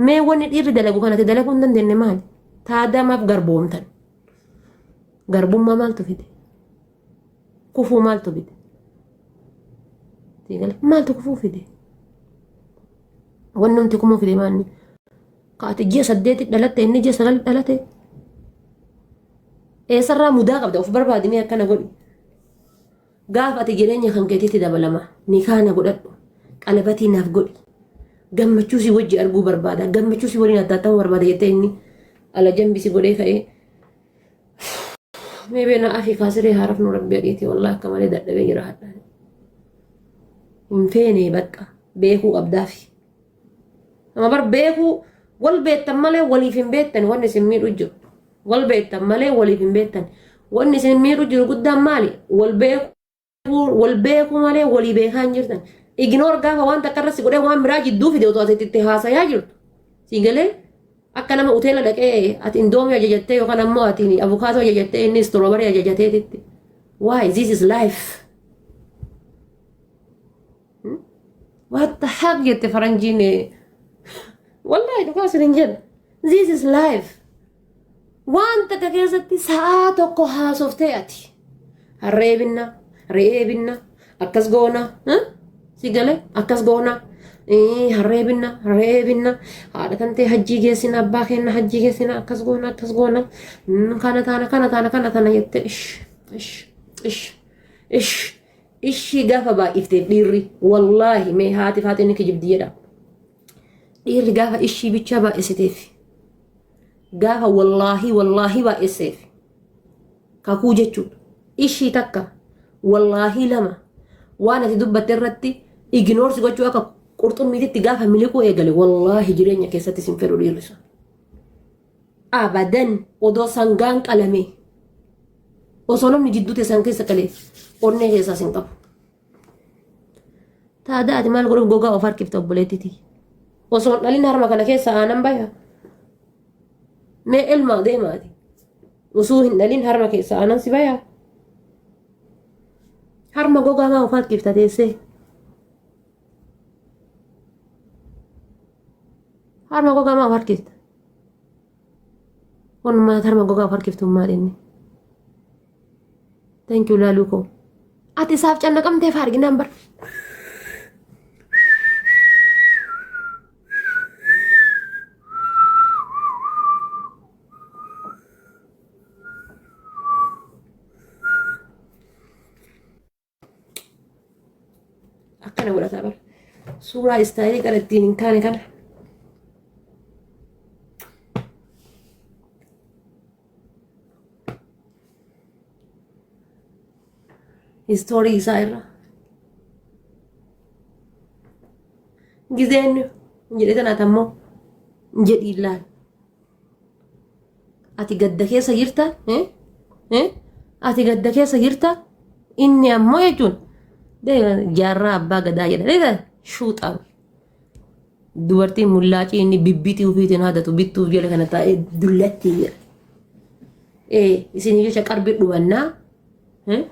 Mee wanni dhiirri dalagu kanatti dalaguu hin dandeenye maali? Taadaa maaf garboomtan? Garbummaa maaltu fide? Kufuu maaltu fide? Maaltu kufuu fide? Wanni nuti kufuu fide maanni? Kaati ji'a saddeeti dhalatte inni ji'a 9 dhalate. Eessarraa mudaa qabda of barbaadimee akkana godhi. Gaafa ati jireenya kan keetiitti dabalama nikaa na godhadhu qalabatii naaf godhi gammachuu si wajji arguu barbaada gammachuu si waliin addaattamuu barbaada jettee inni ala jambi si godhee ka'ee mee beena afi kaasiree haaraf nu rabbi adhiiti wallahi akka malee dadhabee jira hadha hin feene bakka beekuu qabdaafi nama bar beekuu wal beektan malee waliif hin beektan wanni isin miidhu jiru Wal beektan malee waliif hin beektan. Wanni isin miidhu jiru guddaan maali? Wal beekuu wal beekuu malee walii beekaa hin jirtan. Ignoor gaafa waan takka irra si godhee waan biraa jidduu fide otoo ati itti haasayaa jirtu. Si galee akka nama hoteela dhaqee ati indoomii ajajattee yookaan ammoo ati avukaatoo ajajattee inni istiroobarii ajajateetitti. Why? This is life. What the heck jette faranjiin wallahi dhugaa isin hin jedhu. This is life. Waan takka keessatti sa'aa tokko haasoftee ati. Harree binna, re'ee binna, akkas goona, si galee akkas goona. Harree binna, re'ee binna, haadha tantee hajjii geessina, abbaa keenna hajjii geessina, akkas goona, akkas goona, kana taana, kana taana, kana taana jettee ish, ish, ish, ish. Ishii gaafa baay'ifteef dhiirri wallaahi mee haati faaxee ni kijibdi jedha. Dhiirri gaafa ishii bichaa baay'isiteef gaafa wallaahi wallaahi baay'iseef kakuu jechuudha. Ishii takka wallaahi lama waan ati dubbatte irratti iginoorsi gochuu akka qurxummiititti gaafa miliquu eegale wallaahi jireenya keessatti sin fedhu dhiirri sun. Abadan odoo sangaan qalamee osoo namni jidduu teessan keessa qalee onnee keessaas hin qabu. Taadaa ati maal godhuuf gogaa of harkifta obboleettiti. Osoo hin dhalin harma kana keessa aanan baya. Mee elmaa deemaati. Osoo hin dhalin harma keessa aanan si baya. Harma gogaa maa of harkifta teessee. Harma gogaa maa of harkifta. Walumaa harma gogaa of harkiftu maal inni. Thank you laaluu koo. Ati isaaf cannaqamtee fa arginaan bar. Akkana godhataa bara. Suuraa istaayilii kana ittiin hin kaane kana. Istoorii isaa irra. Gizeen jedhe tanaat ammoo jedhii laal. Ati gadda keessa jirta? Eh? Eh? Ati gadda keessa jirta? Inni ammoo jechuun jaarraa abbaa gadaa jedha. Dheeda shuuxaa. Dubartiin mullaacii inni bibbitii ofiitiin haadatu bittuuf jala kana taa'ee dullattii jedha. Ee isinii jecha qarbii dhumannaa. Eh?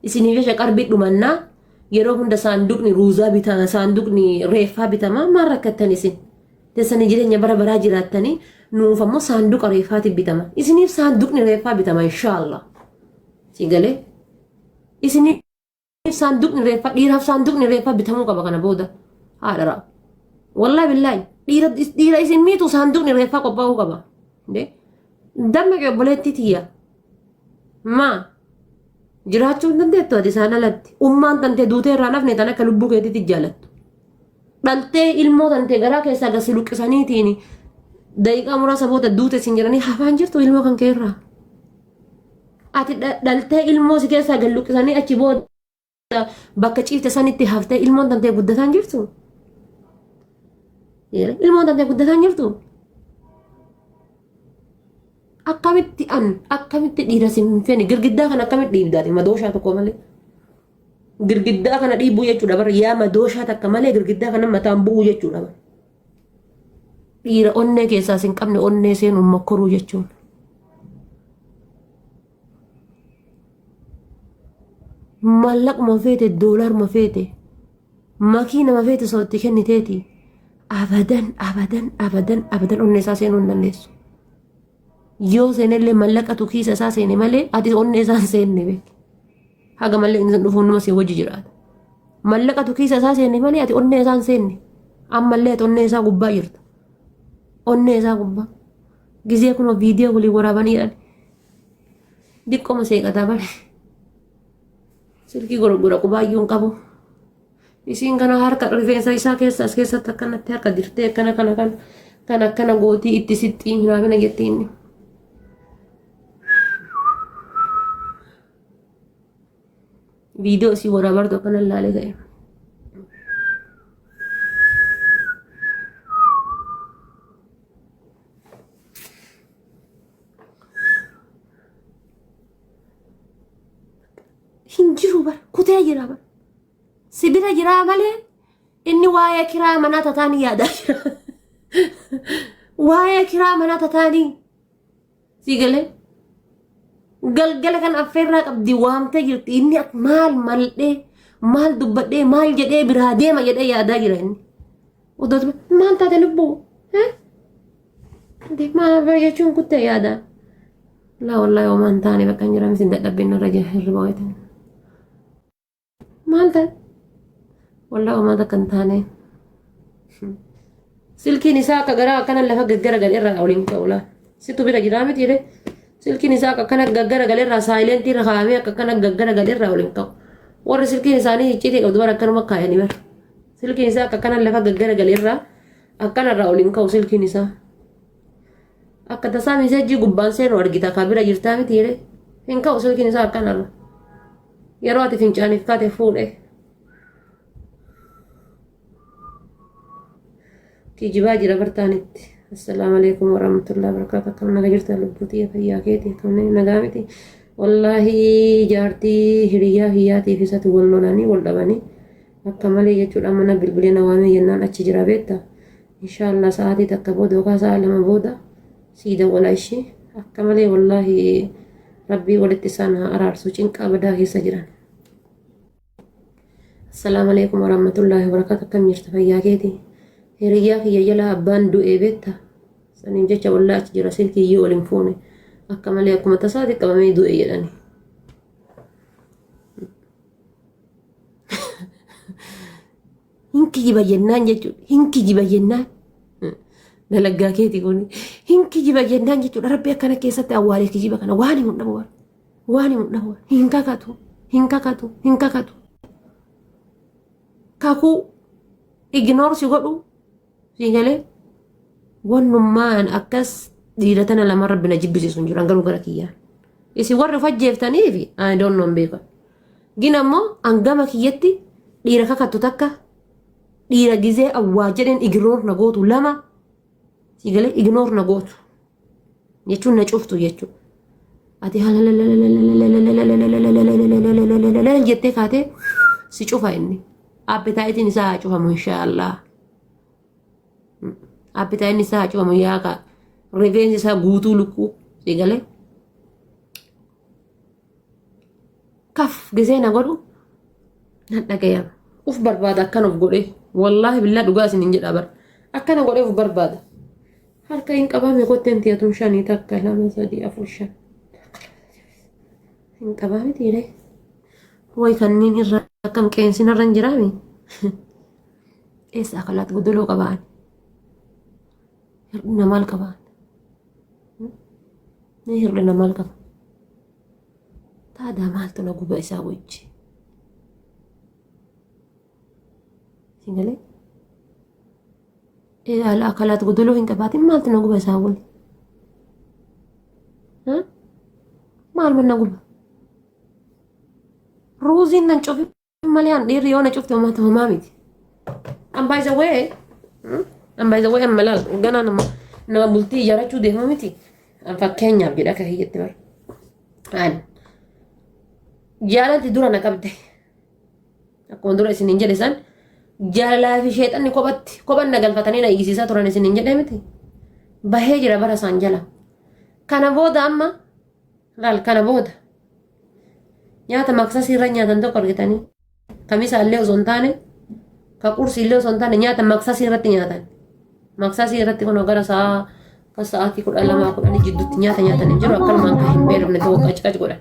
Isinii jecha qarbii dhumannaa. Yeroo hunda saanduqni ruuzaa bitama, saanduqni reeffaa bitama. Maal rakkattan isin? Teessanii jireenya bara baraa jiraattanii nuuf ammoo saanduqa reeffaatiin bitama. Isiniif saanduqni reeffaa bitama inshaallah. Si galee? Isiniif saanduqni reeffaa dhiiraaf saanduqni reeffaa bitamuu qaba kana booda. Haadha Wallaahi billaahi dhiira dhiira isin miitu saanduqni reeffaa qophaa'uu qaba. Dammaqe obboleettii tiyya. Maa jiraachuu hin dandeettu ati isaan alatti. Ummaan tantee duutee irraa nafne tan akka lubbuu keetiitti jaalattu. Dhaltee ilmoo tantee garaa keessaa gasi luqqisaniitiin daqiiqaa muraasa booda duute sin jedhanii hafaan jirtu ilmoo kan kee irraa. Ati dhaltee ilmoo si keessaa gad luqqisanii achi booda bakka ciifte sanitti haftee ilmoon tantee guddataan jirtu. Ilmoon tantee guddataan jirtu. Akkamitti an akkamitti dhiira si hin feene girgiddaa kana akkamitti dhiibdaati madooshaa tokko malee. Girgiddaa kana dhiibuu jechuudha bara yaa madooshaa takka malee girgiddaa kana mataan bu'uu jechuudha bara. Dhiira onnee keessaa sin qabne onnee seenuun mokkoruu jechuun. Mallaquma feete doolaaruma feete makiinama feete soo itti kenniteeti. Abadan abadan abadan abadan onnee isaa seenuu hin dandeessu. Yoo seenellee mallaqatu kiisa isaa seene malee ati onnee isaa hin seenne beeki. Haga mallee inni dhufuun numa si wajji jiraata. Mallaqatu kiisa isaa seene malee ati onnee isaa hin seenne. Ammallee ati onnee isaa gubbaa jirta. Onnee isaa gubbaa. Gizee kunoo viidiyoo walii waraabanii jedhan. Diqqoma seeqataa bare. Silkii gorgora qubaayyuu hin qabu. Isiin kana harka rifeensa isaa keessa as keessatti akkanatti harka dirtee akkana kana kana kan akkana gootii itti sixxii hinaafina jetti inni. Viidiyoo isii waraabartu akkana ilaalee ka'e. Hin jiru bara kutee jira bara. Si bira jiraa malee inni waa'ee kiraa manaa tataanii yaadaa jira. Waa'ee kiraa manaa tataanii si galee galgala kan affeerraa qabdi waamtee jirti inni maal maldhee maal dubbadhee maal jedhee biraa deema jedhee yaadaa jira inni. Odoo maal taate lubbuu? Maal jechuun kuttee yaada. Laa wallaahi homaa hin taane bakka hin jiran isin dadhabbiin irra jira hirriba wayitan. Maal ta'e? Wallaahi homaa takka hin taane. Silkiin isaa akka garaa akkana lafa gaggara galerraa oliin ka'u laa. Situ bira jiraa miti jedhee. Silkiin isaa akka akkana gaggara galerraa saayilentii irra kaa'amee akka akkana gaggara galerraa oliin ka'u. Warri silkiin isaanii icciitii qabdu bara akkanuma kaayanii bara. Silkiin isaa akka akkana lafa gaggara galerraa akkanarraa oliin ka'u silkiin isaa. Akka tasaa miseejjii gubbaan seenu argita ka bira jirtaa miti jedhee. Hin ka'u silkiin isaa akkanarra. Yeroo ati fincaaniif kaate fuudhe. Kijibaa jira bartaanitti. Assalaamu alaikum warahmatullahi wabarakatuh. Akkam naga jirta lubbuu tiyya fayyaa keeti akkam nagaa miti. Wallaahi jaartii hiriyyaa hiyyaatiif isatu wal lolanii wal dhabanii akka malee jechuudha mana bilbilee na waamee jennaan achi jira beekta. Inshaallah sa'aatii takka booda yookaan sa'a lama booda sii dawwala ishii akka malee wallaahi rabbii walitti isaan haa araarsu cinqaa badaa keessa jiran. Assalaamu alaikum warahmatullaahi wabarakaatu akkam jirta fayyaa keeti hiriyyaa kiyya jalaa abbaan du'ee beekta saniin jecha wallaa achi jira silkii iyyuu ol hin fuune akka malee akkuma tasaati qabamee du'e jedhani. Hin kijiba jennaan jechuudha. Hin kijiba jennaan. Dalaggaa keeti kun hin kijiba jennaan jechuudha. Rabbi akkana keessatti awwaalee kijiba kana waan hin dhabu. Waan hin dhabu. Hin kakatu. Hin kakatu. Hin kakatu. Kakuu ignore si godhu si galee wannummaan akkas dhiira tana lama rabbi na jibbisiisu hin jiru garuu gara kiyyaan. Isin warri of ajjeeftaniifi I don't know hin beekan. Gin ammoo hangama kiyyatti dhiira kakattu takka dhiira gizee awwaa jedheen ignore na gootu lama si galee ignore na gootu jechuun na cuftu jechuudha. Ati jettee kaatee si cufa inni. Appetaayitiin isaa haa cufamu inshaallah. Appetaayitiin isaa haa cufamu yaa kaa. Rifeensi isaa guutuu lukkuu si galee. Kaf gisee na godhu nan dhagayama. Uf barbaada akkan of godhee. Wallaahi billaa dhugaa isin hin jedha bara. Akkana godhee of barbaada. Harka hin qabame kotteen tiyatun shanii takka lama sadii afur shan. Hin qabame tiiree. Way kanneen irra akkam qeensi narra hin jiraami. Eessa akalaat godoloo qabaan. Hir'ina maal qabaan? Ni hir'ina maal qaba? Taadaa maaltu na guba isaa wajji? Singalee? Haala akalaat godoloo hin qabaatin maaltu na guba isaa wali? Maaluma na guba? Ruuziin nan cufi malee an dhiirri yoo na cufte homaa homaa miti. An by the way, an by the way amma laal ganaa nama nama bultii ijaarrachuu deemu miti. An fakkeenyaaf jedha akka kiyyatti bara. An jaalalti dura na qabde. Akkuma dura isiniin jedhe san jaalalaa fi sheexanni kophatti kophan na galfatanii na iyyisiisaa turan isiniin jedhe miti. Bahee jira bara isaan jala. Kana booda amma laal kana booda nyaata maksasii irra nyaatan tokko argitanii kamisa illee osoo hin taane ka qursii illee osoo hin taane nyaata maksasii irratti nyaatan. Maksasii irratti kun gara sa'a akka sa'aatii 12 10 jidduutti nyaata nyaatan hin jiru akkanumaan kan hin beelofne ta'uu qacqac godhan.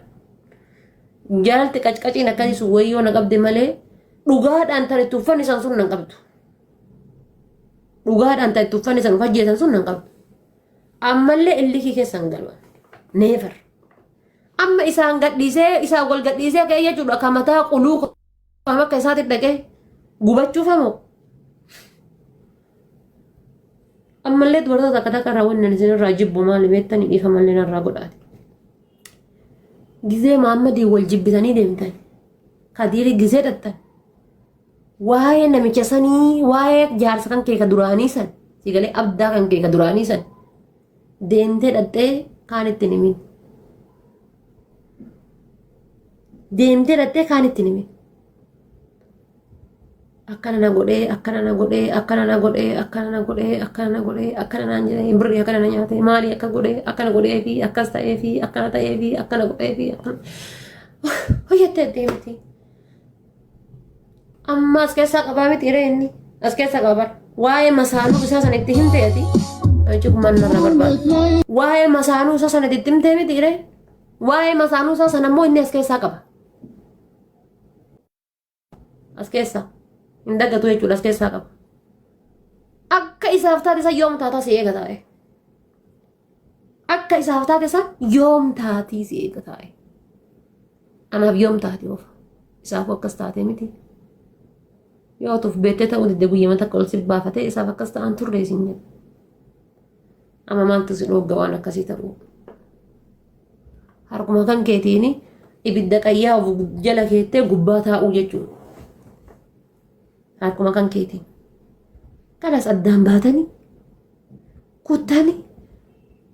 Jaalalti qacqaciin akkasii sun wayyoo na qabde malee dhugaadhaan tan itti uffanni san sun nan qabdu. Dhugaadhaan tan itti uffanni san ufajjeesan sun nan qabdu. Ammallee illikii keessa hin galu. Never. Amma isaan gadhiisee isaan wal gadhiisee ka'ee jechuudha ka mataa quluu kan akka isaatti dhaqee gubachuuf hamoo. Ammallee dubartoota takka takka irraa wanni ani isinirraa jibbu maali beektanii dhiifamallee narraa godhaati. Gizee Maammadii wal jibbitanii deemtan. Kadiiri gizee dhattan. Waa'ee namicha sanii waa'ee jaarsa kan kee ka duraanii san si galee abdaa kan kee ka duraanii san deemtee dhattee kaan itti hin himin. Deemtee dhattee kaan itti hin himin. Akkana na godhee akkana na godhee akkana na godhee akkana na godhee akkana na godhee akkana naan jedhee birrii akkana na nyaatee maalii akka godhee akkana godhee fi akkas ta'ee fi akkana ta'ee fi akkana godhee fi akkana hojjettee deemti. Amma as keessaa qabaa miti hiree inni as keessaa qaba bara. Waa'ee masaanuu isaa sana itti himte ati. Namichi kun maal narraa barbaada? Waa'ee masaanuu isaa sana itti himte miti hiree. Waa'ee masaanuu isaa sana immoo inni as keessaa qaba. As keessaa. Hin dagatu jechuudha as keessaa qaba. Akka isaaf taate isa yoom taataa si eega taa'e. Akka isaaf taate isa yoom taatii si eega taa'e. Anaaf yoom taati oofa. Isaaf akkas taatee miti. Yoo atuuf beektee ta'uu didde guyyama takka ol si baafatee isaaf akkas ta'an turre isin jedha. Amma maaltu si dhoogga waan akkasii ta'uu. Harkuma kan keetiin ibidda qayyaa of jala keettee gubbaa taa'uu jechuudha. Harkuma kan keetiin. Kanas addaan baatanii kuttanii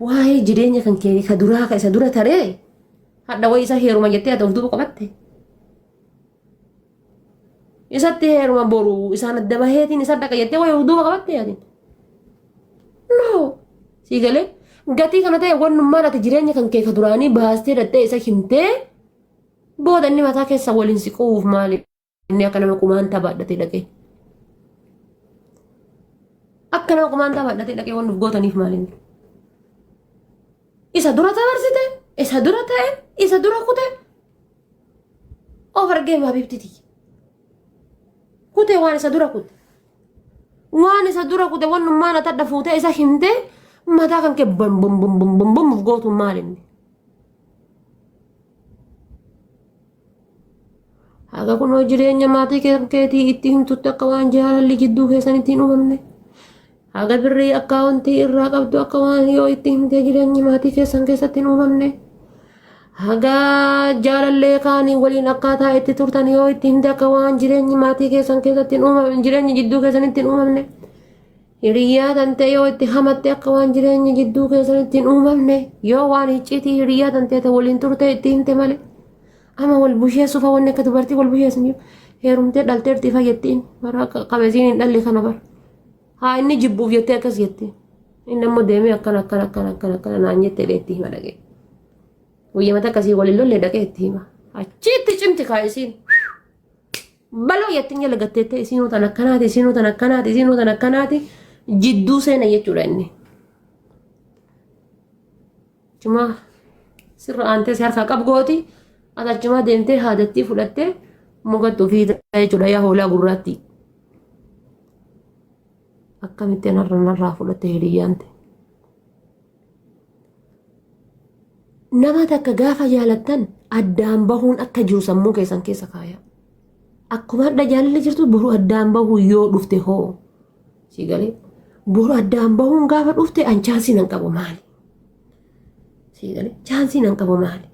waa'ee jireenya kan kee ka duraa ka isa dura taree hadha wayii isa heeruma jettee ati of duuba qabatte. Isatti heeruma boru isaan adda baheetiin isa dhaqa jettee wayii of duuba qabatte ati. No. Sii galee gatii kana ta'e wannummaan ati jireenya kan kee ka duraanii baastee dhattee isa himtee booda inni mataa keessa waliin si quufuuf maali? Inni akka nama qumaantaa baadhatee dhaqee. Akka nama qumaantaa baadhatee dhaqee waan nuuf gootaniif maali? Isa dura dabarsite, isa dura ta'e, isa dura kute. Of argee maabibtiti. Kute waan isa dura kute. Waan isa dura kute wannummaan atadha fuutee isa himtee mataa kan kee bam bam bam bam bam bam gootu maal inni? Haga kunoo jireenya maatii keetii itti himtutti akka waan jaalalli jidduu keessanitti hin uumamne. Haga birrii akkaawuntii irraa qabdu akka waan yoo itti himtee jireenyi maatii keessan keessatti hin uumamne. Haga jaalallee kaanii waliin akkaataa itti turtan yoo itti himte akka waan jireenyi maatii keessan keessatti hin uumamne jireenyi jidduu keessanitti hin uumamne. Hiriyyaa tantee yoo itti hamatte akka waan jireenyi jidduu keessanitti hin uumamne yoo waan icciitii hiriyyaa tantee ta waliin turte itti himte malee. Ama wal busheessuufa wanni akka dubartii wal busheessu hin jiru. Heerumtee dhalteerti ifa jettiin bara qabesiin hin dhalle kana bara. Haa inni jibbuuf jettee akkas jetti. Inni ammoo deemee akkana akkana akkana akkana akkana naan jettee itti hima dhaqee. Guyyamata akkasii waliin lollee dhaqee itti hima. Achitti cimti kaa isiin. Baloo jettiin jala gatteettee isiinuu tan akkanaati isiinuu tan akkanaati isiinuu tan akkanaati jidduu seena jechuudha inni. Achumaa sirra aantee si harkaa qabgooti ati achumaa deemtee haadattii fudhattee mukatti ofii jechuudha yaa hoolaa gurraattii. Akkamitti narra narraa fudhatte hiriyyaan ta'e. Nama takka gaafa jaalattan addaan bahuun akka jiru sammuu keessan keessa kaaya. Akkuma hadha jaalalli jirtu boru addaan bahuu yoo dhufte hoo. Si galee boru addaan bahuun gaafa dhufte an chaansii nan qabu maali? Si galee chaansii nan qabu maali?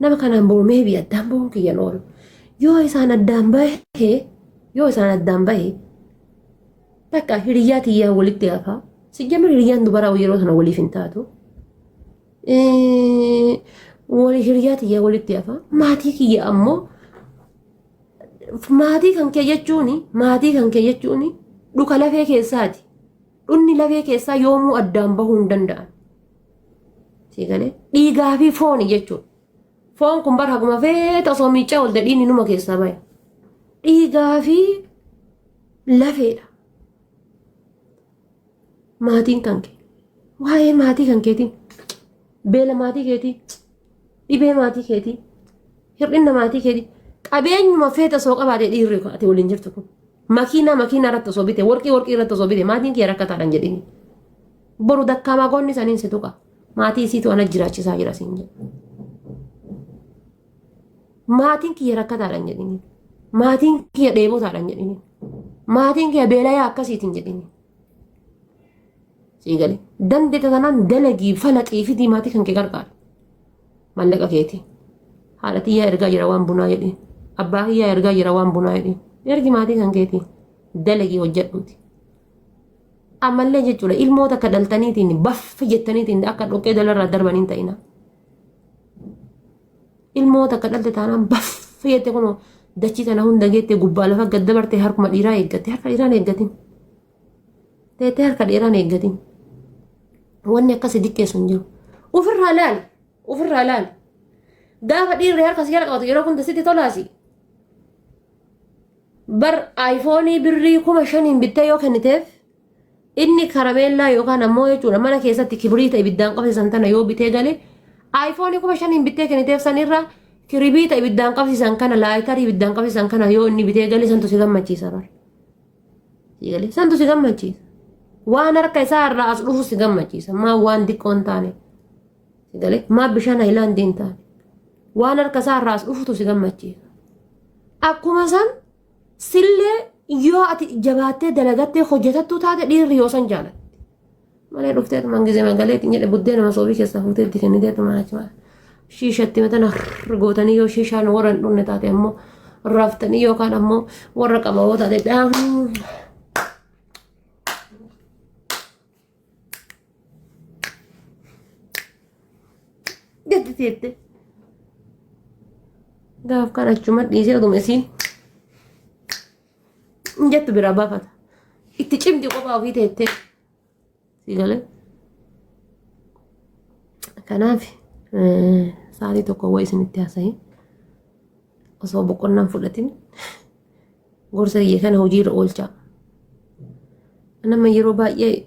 Nama kanaan boru meebii addaan bahuun kiyyan oolu. Yoo isaan addaan bahee yoo isaan addaan bahee bakka hiriyyaa tiyyaa walitti hafaa. Sijjamar hiriyyaan dubaraa yeroo sana waliif hin taatu. Wali hiriyyaa tiyyaa walitti hafa. Maatii kiyya ammoo maatii kan kee jechuun maatii kan kee jechuun dhuka lafee keessaati. Dhunni lafee keessaa yoomuu addaan bahuu hin danda'an. Sii galee dhiigaa fi fooni jechuudha. Foon kun bara haguma feeta osoo miicaa oolte dhiigni numa keessaa bahe. Dhiigaa fi lafeedha. Maatiin kan kee waa'ee maatii kan keetii, beela maatii keetii, dhibee maatii keetii, hir'ina maatii keetii, qabeenyuma feeta osoo qabaate, dhiirri ati waliin jirtu kun makiinaa makiinaa irratti osoo bite, warqii warqii irratti osoo bite, maatiin kee rakkataadhaan jedhini. Boru dakkaamaa goonni saniin si tuqa. Maatii isiitu ana jiraachisaa jira siin jedhu. Maatiin kiyya rakkataadhaan jedhini. Maatiin kiyya dheebotaadhaan jedhini. Maatiin kiyya beelayaa akkasiitiin jedhini. Sii galee. Dandeetta tanaan dalagii, falaqii fidii maatii kan kee gargaara. Mallaqa keetii. Haadha tiyyaa ergaa jira waan bunaa jedhi. Abbaa kiyyaa ergaa jira waan bunaa jedhi. Ergi maatii kan keetii. Dalagii hojjedhuuti. Ammallee jechuudha, ilmoota akka dhaltaniitiin baffa jettaniitiin akka dhoqqee dalarraa darbaniin ta'ina. Ilmoota akka dhalte taanaan baffa jette, kunoo dachii tana hunda geette, gubbaa lafa gad dabarte, harkuma dhiiraa eeggatte. Harka dhiiraan eeggatin. Teettee harka dhiiraan eeggatin. Wanni akkasii diqqeessu hin jiru. Ofirraa laali. Ofirraa laali. Gaafa dhiirri harka si jala qabatu yeroo hunda sitti tolaasi. Bar aayifoonii birrii 5,000 bittee yoo kenniteef, inni karameellaa yookaan ammoo jechuudha mana keessatti kibriita ibiddaan qabsiisan tana yoo bitee gale, aayifoonii 5,000 bittee kenniteef sanirra kiribiita ibiddaan qabsiisan kana, laayitarii ibiddaan qabsiisan kana yoo inni bitee gale, santu si gammachiisa bar. Galee santu si gammachiisa. Waan harka isaa irraa as dhufu si gammachiisa. Maa waan xiqqoo hin taane. Si galee maa bishaan hayilaandii hin taane. Waan harka isaa irraa as dhufutu si gammachiisa. Akkuma san sillee yoo ati jabaattee dalagattee hojjetattuu taate, dhiirri yoo san jaalatti. Malee dhufteetuma gizee magaleetiin jedhe buddeena masoobii keessaa fuutee itti kenniteetuma achuma shiishatti matana gootanii, yoo shiishaan warra hin dhunne taate ammoo raftanii, yookaan ammoo warra qabawoo taate dhaan. Gadi teette. Gaaf kan achuma dhiisee oduma isiin hin jettu biraa baafata. Itti cimti kophaa ofii teettee. Si galee? Kanaaf sa'aatii tokko wayi isinitti haasa'e, osoo boqonnaan fudhatin gorsa kiyya kana hojiirra oolchaa. Nama yeroo baay'ee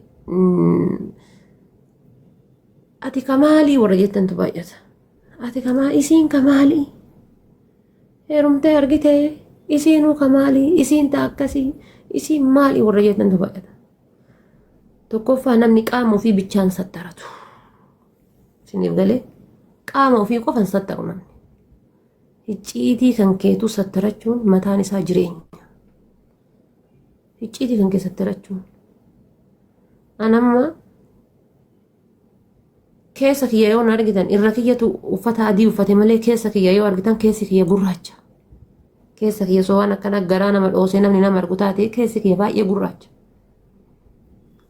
ati kamaalii warra jettantu baay'ata. Ati kamaa, isiin kamaalii, heerumtee argitee, isiinuu kamaalii, isiin ta'a akkasii, isiin maalii warra jettantu baay'ata. Tokkoffaa, namni qaama ofii bichaan sattaratu. Isiniif galee? Qaama ofii qofan sattaru namni. Icciitii kan keetuu sattarachuun mataan isaa jireenya. Icciitii kan kee sattarachuun. Anamma keessa kiyya yoo na argitan, irra kiyyatu uffata adii uffate malee, keessa kiyya yoo argitan keessi kiyya gurraacha. Keessa kiyya soo waan akkana garaa nama dhoosee namni nama argu taate, keessi kiyya baay'ee gurraacha.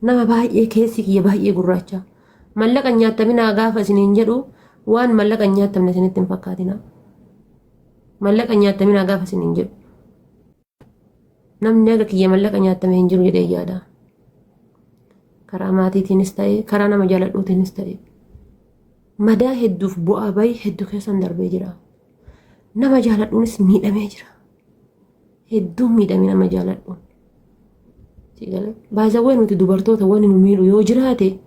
Nama baay'ee keessi kiyya baay'ee gurraacha. Mallaqa hin nyaattaminaa gaafa isiniin jedhu, waan mallaqa hin nyaattamne isinitti hin fakkaatina. Mallaqa hin nyaattaminaa gaafa isiniin jedhu. Namni aga kiyya mallaqa nyaattame hin jiru jedhee yaada. Karaa maatiitiinis ta'e, karaa nama jaaladhuutiinis ta'e. Madaa hedduuf bu'aa bayii hedduu keessan darbee jira. Nama jaaladhuunis miidhamee jira. Hedduun miidhame nama jaaladhuun. Baay'ee nuti dubartoota wanni nu miidhu yoo jiraate,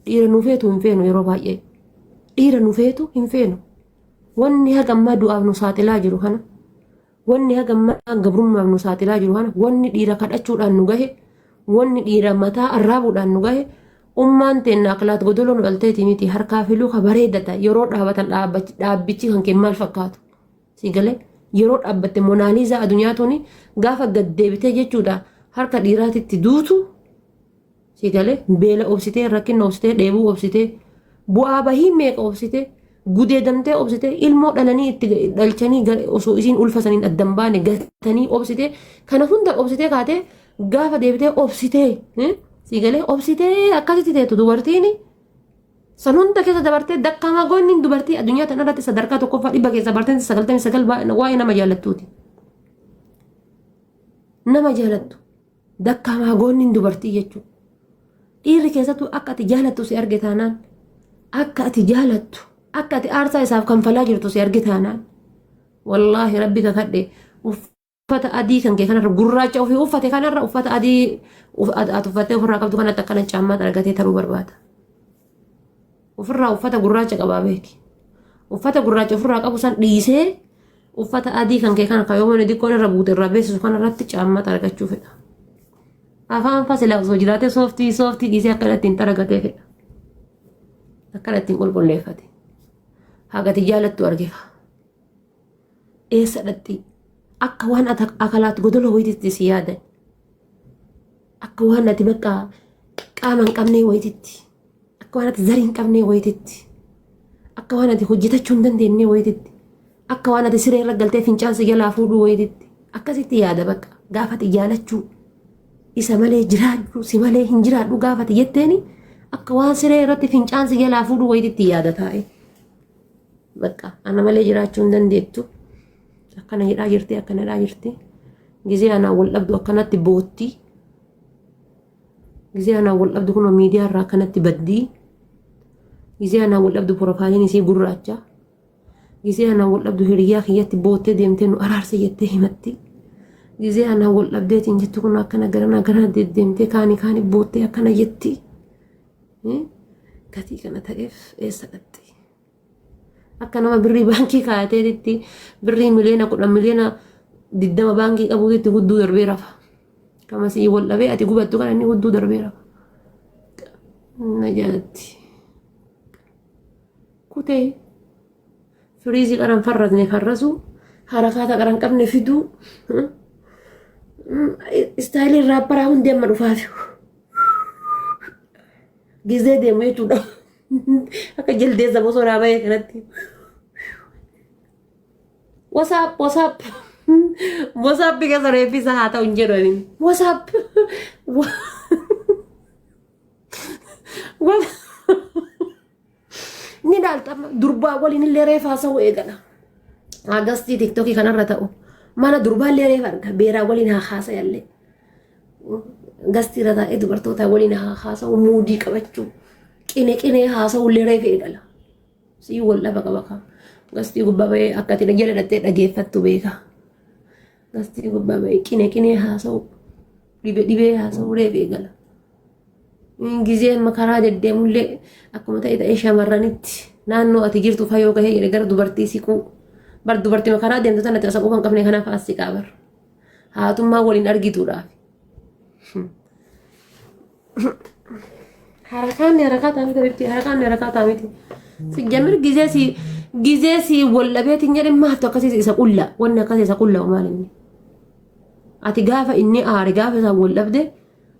dhiira nu feetu hin feenu yeroo baay'ee. Dhiira nu feetu hin feenu. Wanni haga ammaa du'aaf nu saaxilaa jiru kana, wanni haga ammaa gabrummaaf nu saaxilaa jiru kana, wanni dhiira kadhachuudhaan nu gahe, wanni dhiira mataa arraabuudhaan nu gahe, ummaan teenna akhlaat godoloo nu dhalteeti miti. Harkaa fi luka bareedata yeroo dhaabatan dhaabbichi kan kee maal fakkaatu. Si galee? Yeroo dhaabbatte Monaaliizaa addunyaa tuni gaafa gad deebitee jechuudha harka dhiiraatitti duutu. Si galee? Beela obsitee, rakkina obsitee, dheebuu obsitee, bu'aa bahii meeqa obsitee, gudeedamtee obsitee, ilmoo dhalanii itti dhalchanii osoo isiin ulfa saniin addan baane gatanii obsitee, kana hunda obsitee kaatee gaafa deebitee obsitee, si galee, obsitee akkasitti teettu dubartiin san hunda keessa dabartee, dakkamaa goonni dubartii addunyaa tana irratti sadarkaa tokkoffaa 100 keessa barteen 99 waa'ee nama jaalattuuti. Nama jaalattu dakkamaa goonni dubartii jechuudha. Dhiirri keessattuu akka ati jaalattu si arge taanaan, akka ati jaalattu, akka ati aarsaa isaaf kanfalaa jirtu si arge taanaan, wallaahi rabbi kakadhe. Uffata adii kan kee kanarra gurraacha ofii uffate kanarra uffata adii ati uffattee ofirraa qabdu kanatti akkana caammaa argatee taruu barbaada. Ofirraa uffata gurraacha qabaa beeki. Uffata gurraacha ofirraa qabu san dhiisee uffata adii kan kee kana kan yoo mana xiqqoon irra buute irraa beeksisu kanarratti caammaa argachuu fedha. Afaan fasilaa osoo jiraatee sooftii sooftii dhiisee akkana ittiin xaragatee fedha. Akkana ittiin qulqulleeffate. Hagati jaalattu argefa. Eessa dhaqxi? Akka waan ati akalaat godoloo wayititti si yaadan. Akka waan ati bakka qaama hin qabnee wayititti. Akka waan ati zarii hin qabnee wayititti. Akka waan ati hojjetachuu hin dandeenyee wayititti. Akka waan ati siree irra galtee fincaan si jalaa fuudhuu wayititti. Akkasitti yaada bakka gaafa ati jaalachuu isa malee jiraachuu si malee hin jiraadhu gaafa ati jetteeni akka waan siree irratti fincaan si jalaa fuudhuu wayititti yaada taa'e. Bakka ana malee jiraachuu hin dandeettu. Akkana jedhaa jirti akkana jedhaa jirti. Gizee anaan wal dhabdu akkanatti bootti. Gizee anaan wal dhabdu kunoo miidiyaa irraa akkanatti baddii. Gizee anaan wal dhabdu porofaayiliin isii gurraacha. Gizee anaan wal dhabdu hiriyaa kiyyatti boottee deemtee nu araarsi jettee himatti. Gizee anaan wal dhabdeetiin jettu kun akkana garana garana deddeemtee kaani kaani boottee akkana jetti. Gatii kana ta'eef eessa dhaqxi? Akka nama birrii baankii kaayateetitti birrii miliyoona 10 miliyoona 20 baankii qabuutitti hudduu darbee rafa. Kamasii wal dhabee ati gubattu kana inni hudduu darbee rafa. Na jaalatti. Kutee firiizii qaran farrasne farrasu harakaata qaran qabne fiduu istaayiliin raapparaa hundi amma dhufaafi. Gizee deemu jechuudha. Akka jaldeessa bosonaa bahee kanatti. Wasaap wasaap. Wasaap keessa reeffi isaa haa ta'u hin jedhu ani. Wasaap. Ni ilaalta amma durbaa waliin illee reefa haasa'uu eegala. Agastii tiktokii kanarra ta'u mana durbaa illee reefa arga beeraa waliin haa haasa'allee. Gastii irra taa'ee dubartoota waliin haa haasa'u muudii qabachuu qine qinee haasa'uu illee reefa eegala. Sii wal dhaba qaba kaa. Gastii gubbaa bahee akka ati jala dhattee dhageeffattu beeka. Gastii gubbaa bahee qine qinee haasa'u dhibe dhibee haasa'uu reefa eegala. Gizee amma karaa deddeemullee akkuma ta'e ta'ee shamarranitti naannoo ati jirtu fayoo gahee jedhe gara dubartii siquu. Bar dubartii karaa deemtu tanatti osoo quba hin qabne kanaaf as siqaa bar. Haatummaa waliin argituudhaaf. Harakaan harakaa miti miti harakaan harakaa miti. Sijjamir gizee si gizee si wallabeetiin jedhe maaltu akkasii isa qulla wanni akkasii isa qulla maal inni. Ati gaafa inni aare gaafa isaan wal dhabde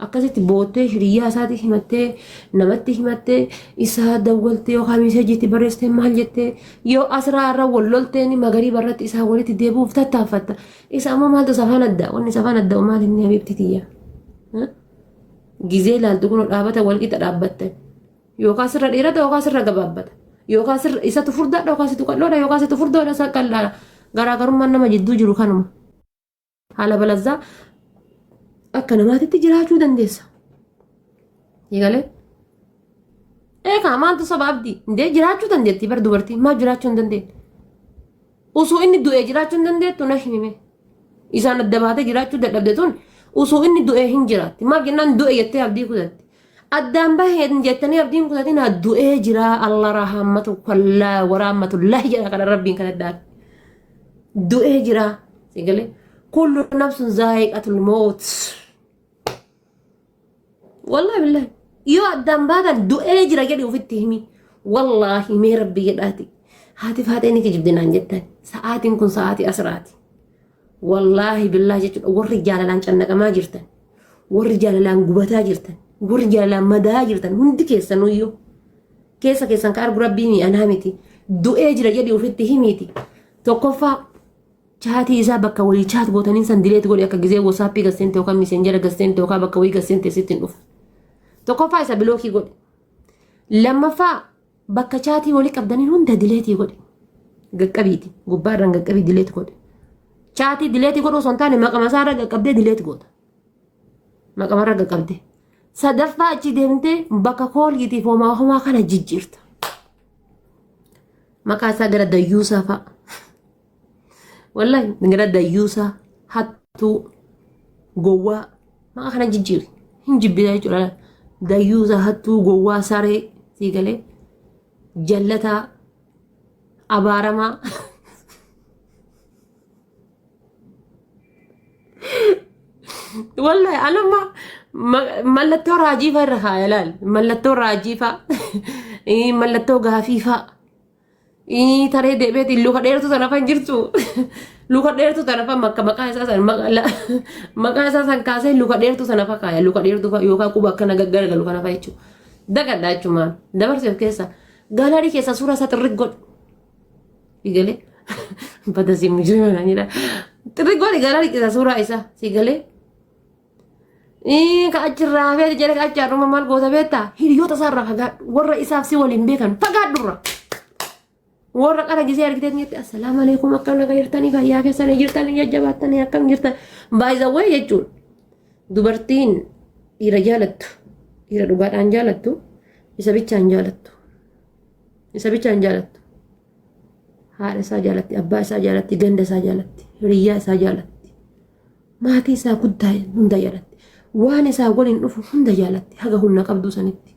akkasitti boottee hiriyyaa isaatti himattee namatti himattee isaa dawwaltee yookaan miseejiitti barreessitee maal jettee yoo asraa irra wal lolteen magarii barratti isaa walitti deebi'uuf tattaaffatta. Isa ammoo maaltu safaan adda wanni safaan adda maal inni habiibti tiyya. Gizee ilaaltu kun dhaabata wal qixa dhaabbattan. Yookaan sirra dheerata yookaan sirra gabaabbata. Yookaan sirra isatu furdaadha yookaan situ qal'oodha yookaan situ furdoodha isa qal'aadha. Garaagarummaan nama jidduu jiru kanuma. Haala balazzaa akka namaatitti jiraachuu dandeessa. Eegalee. Eegaa maaltu soba abdii? Indee jiraachuu dandeetti bar dubartii maal jiraachuu hin dandeettu? Osoo inni du'ee jiraachuu hin dandeettu na himime. Isaan adda baatee jiraachuu dadhabde tun osoo inni du'ee hin jiraatti. Maaf jennaan du'e jettee abdii kutatti. Addaan bahee jettanii abdiin kutatin haa du'ee jiraa Allah rahammatu kallaa waraamatullahi jedha kana rabbiin kan addaa. Du'ee jiraa. Sigalee kullu nafsun zaa'iqatul moot. Wallahi billahi yoo addaan baatan du'ee jira jedhi ofitti himi. Wallaahi mee rabbi jedhaati. Haati faaxee ni kijibdi naan jettan. Sa'aatiin kun sa'aatii asraati. Wallaahi billahi jechuudha warri jaalalaan cannaqamaa jirtan. Warri jaalalaan gubataa jirtan. Warri jaalalaan madaa jirtan hundi keessanuyyuu. Keessa keessan ka argu rabbii mi anaa miti. Du'ee jira jedhi ofitti himiiti. Tokkoffaa chaatii isaa bakka walii chaat gootanii san dileet godhi akka gizee wasaappii gasseente yookaan miseenjera gasseente yookaan bakka wayii gasseente sitti hin dhufu. Tokkoffaa isa bilookii godhi. Lammaffaa bakka chaatii walii qabdanii hunda dileetii godhi. Qaqqabiiti. Gubbaarraan qaqqabii dileet godhi. Chaatii dileetii godhuu osoo hin taane maqama isaarra qaqqabdee dileet goota. Maqamarra qaqqabdee. Sadaffaa achi deemtee bakka koolgiitiif homaa homaa kana jijjiirta. Maqaa isaa gara dayyuusaa fa'a. Wallahi gara dayyuusaa Hattuu, gowwaa, maqaa kana jijjiiri. Hin jibbita jechuudha. Dayyuusa, hattuu, gowwaa, saree, sii galee, jallataa, abaaramaa. Wallahi anamma mallattoo raajii fa'a irra kaaya laal. Mallattoo raajii fa'a. Mallattoo gaafii fa'a. Taree deebi'eeti luka dheertuu sana fa hin jirtu. Luka dheertuu sana fa makka maqaa isaa san maqaa isaa san kaasee luka dheertuu sana fa kaaya. Luka dheertuu fa yookaan quba akkana gaggaragalu kana fa jechuudha. Dagadha jechumaan dabarsee of keessa. Gaalaarii keessa suuraa isaa xirrig godhu. Sigalee bada si mujrima naan jedha. Xirrig godhi gaalaarii keessa suuraa isaa sigalee. Ka achirraa hafee jedhe ka achi har'uma maal goota beektaa? Hiriyoota isaarraa fagaadhu. Warra isaaf si waliin beekan fagaadhurra. Warra qara gisee argitee jette assalaamu alaikum akkam naga jirtanii fayyaa keessanii jirtanii jajjabaattanii akkam jirtan. Baay'izawwee jechuun dubartiin dhiira jaalattu dhiira dhugaadhaan jaalattu isa bichaan jaalattu. Isa bichaan jaalattu. Haadha isaa jaalatti, abbaa isaa jaalatti, ganda isaa jaalatti, hiriyyaa isaa jaalatti. Maatii isaa guddaa hunda jaalatti. Waan isaa waliin dhufu hunda jaalatti haga humna qabduu sanitti.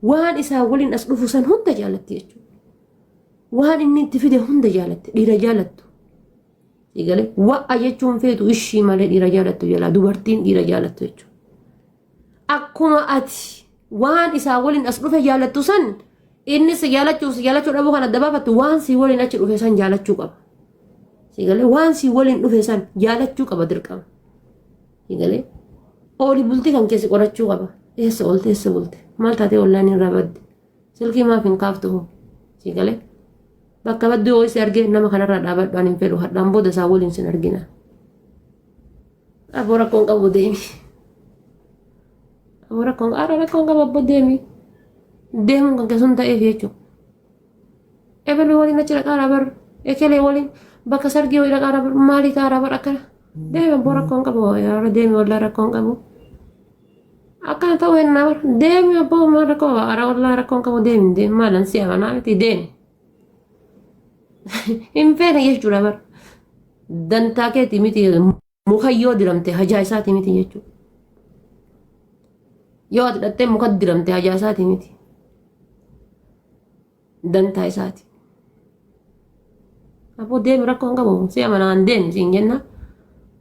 Waan isaa waliin as dhufu san hunda jaalatti jechuudha. Waan inni itti fide hunda jaalatti dhiira jaalattu. Eegale wa'a jechuun feetu ishii malee dhiira jaalattu jalaa dubartiin dhiira jaalattu jechuudha. Akkuma ati waan isaa waliin as dhufe jaalattu san inni si jaalachuu si jaalachuu dhabuu kan adda baafattu waan si waliin achi dhufe san jaalachuu qaba. Sigalee waan si waliin dhufe san jaalachuu qaba dirqama. Sigalee ooli bultii kan keessi qorachuu qaba. Eessa oolte eessa bulte maal taatee ollaan irraa badde silkii maaf hin kaaftu hoo sigalee bakka badduu yoo si argee nama kanarraa dhaabadhu ani hin fedhu hadhaan booda isaa waliin sin argina. Aboo rakkoon qabu deemi. Aboo rakkoon ara rakkoon qabu abbo deemi. Deemuun kan keessuun ta'eef jechuudha. Ebaluu waliin achi dhaqaa bar ekelee waliin bakka sargii wayii dhaqaa bar maalii ta'aa bar akkana. Deemi abboo rakkoon qabu ara deemi wallaa rakkoon qabu. Akkana ta'uu hennaa bar deemi abboo maal rakkoo qaba ara wallaa rakkoon qabu deemi deemi maalan si amanaa miti deemi. Hin feene jechuudha bar. Dantaa keetii miti muka yoo diramte hajaa isaatii miti jechuudha. Yoo ati dhattee muka diramte hajaa isaatii miti. Dantaa isaati. Aboo deemi rakkoo hin qabu si amanaan deemi siin jenna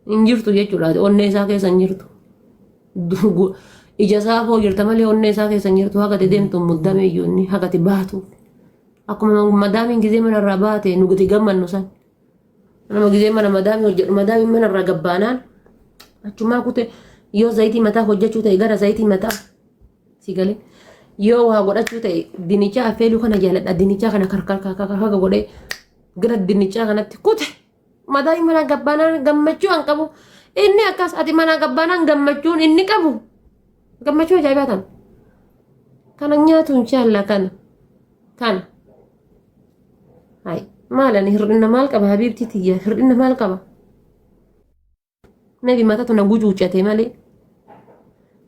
hin jirtu jechuudha onnee isaa keessa hin jirtu. Ija isaa koo jirta malee onnee isaa keessa hin jirtu haga ati deemtu muddamee iyyuu inni haga ati baatu. Akkuma madaamiin gizee manarraa baate nu gati gammannu san. Nama gizee mana madaamii hojjedhu madaamiin manarraa gabbaanaan achumaa kute yoo zayitii mataa hojjechuu ta'e gara zayitii mataa si galee yoo waa godhachuu ta'e dinichaa affeeluu kana jaaladha dinichaa kana karkar karkar godhee gara dinichaa kanatti kute madaamiin manaa gabbaanaan gammachuu an qabu inni akkas ati manaa gabbaanaan gammachuun inni qabu gammachuu ajaa'ibaa tan kana nyaatu inshaallah kana kana Hay maal ani hir'ina maal qaba habiibtii tiyya hir'ina maal qaba? Maybe matatu na gucuucate malee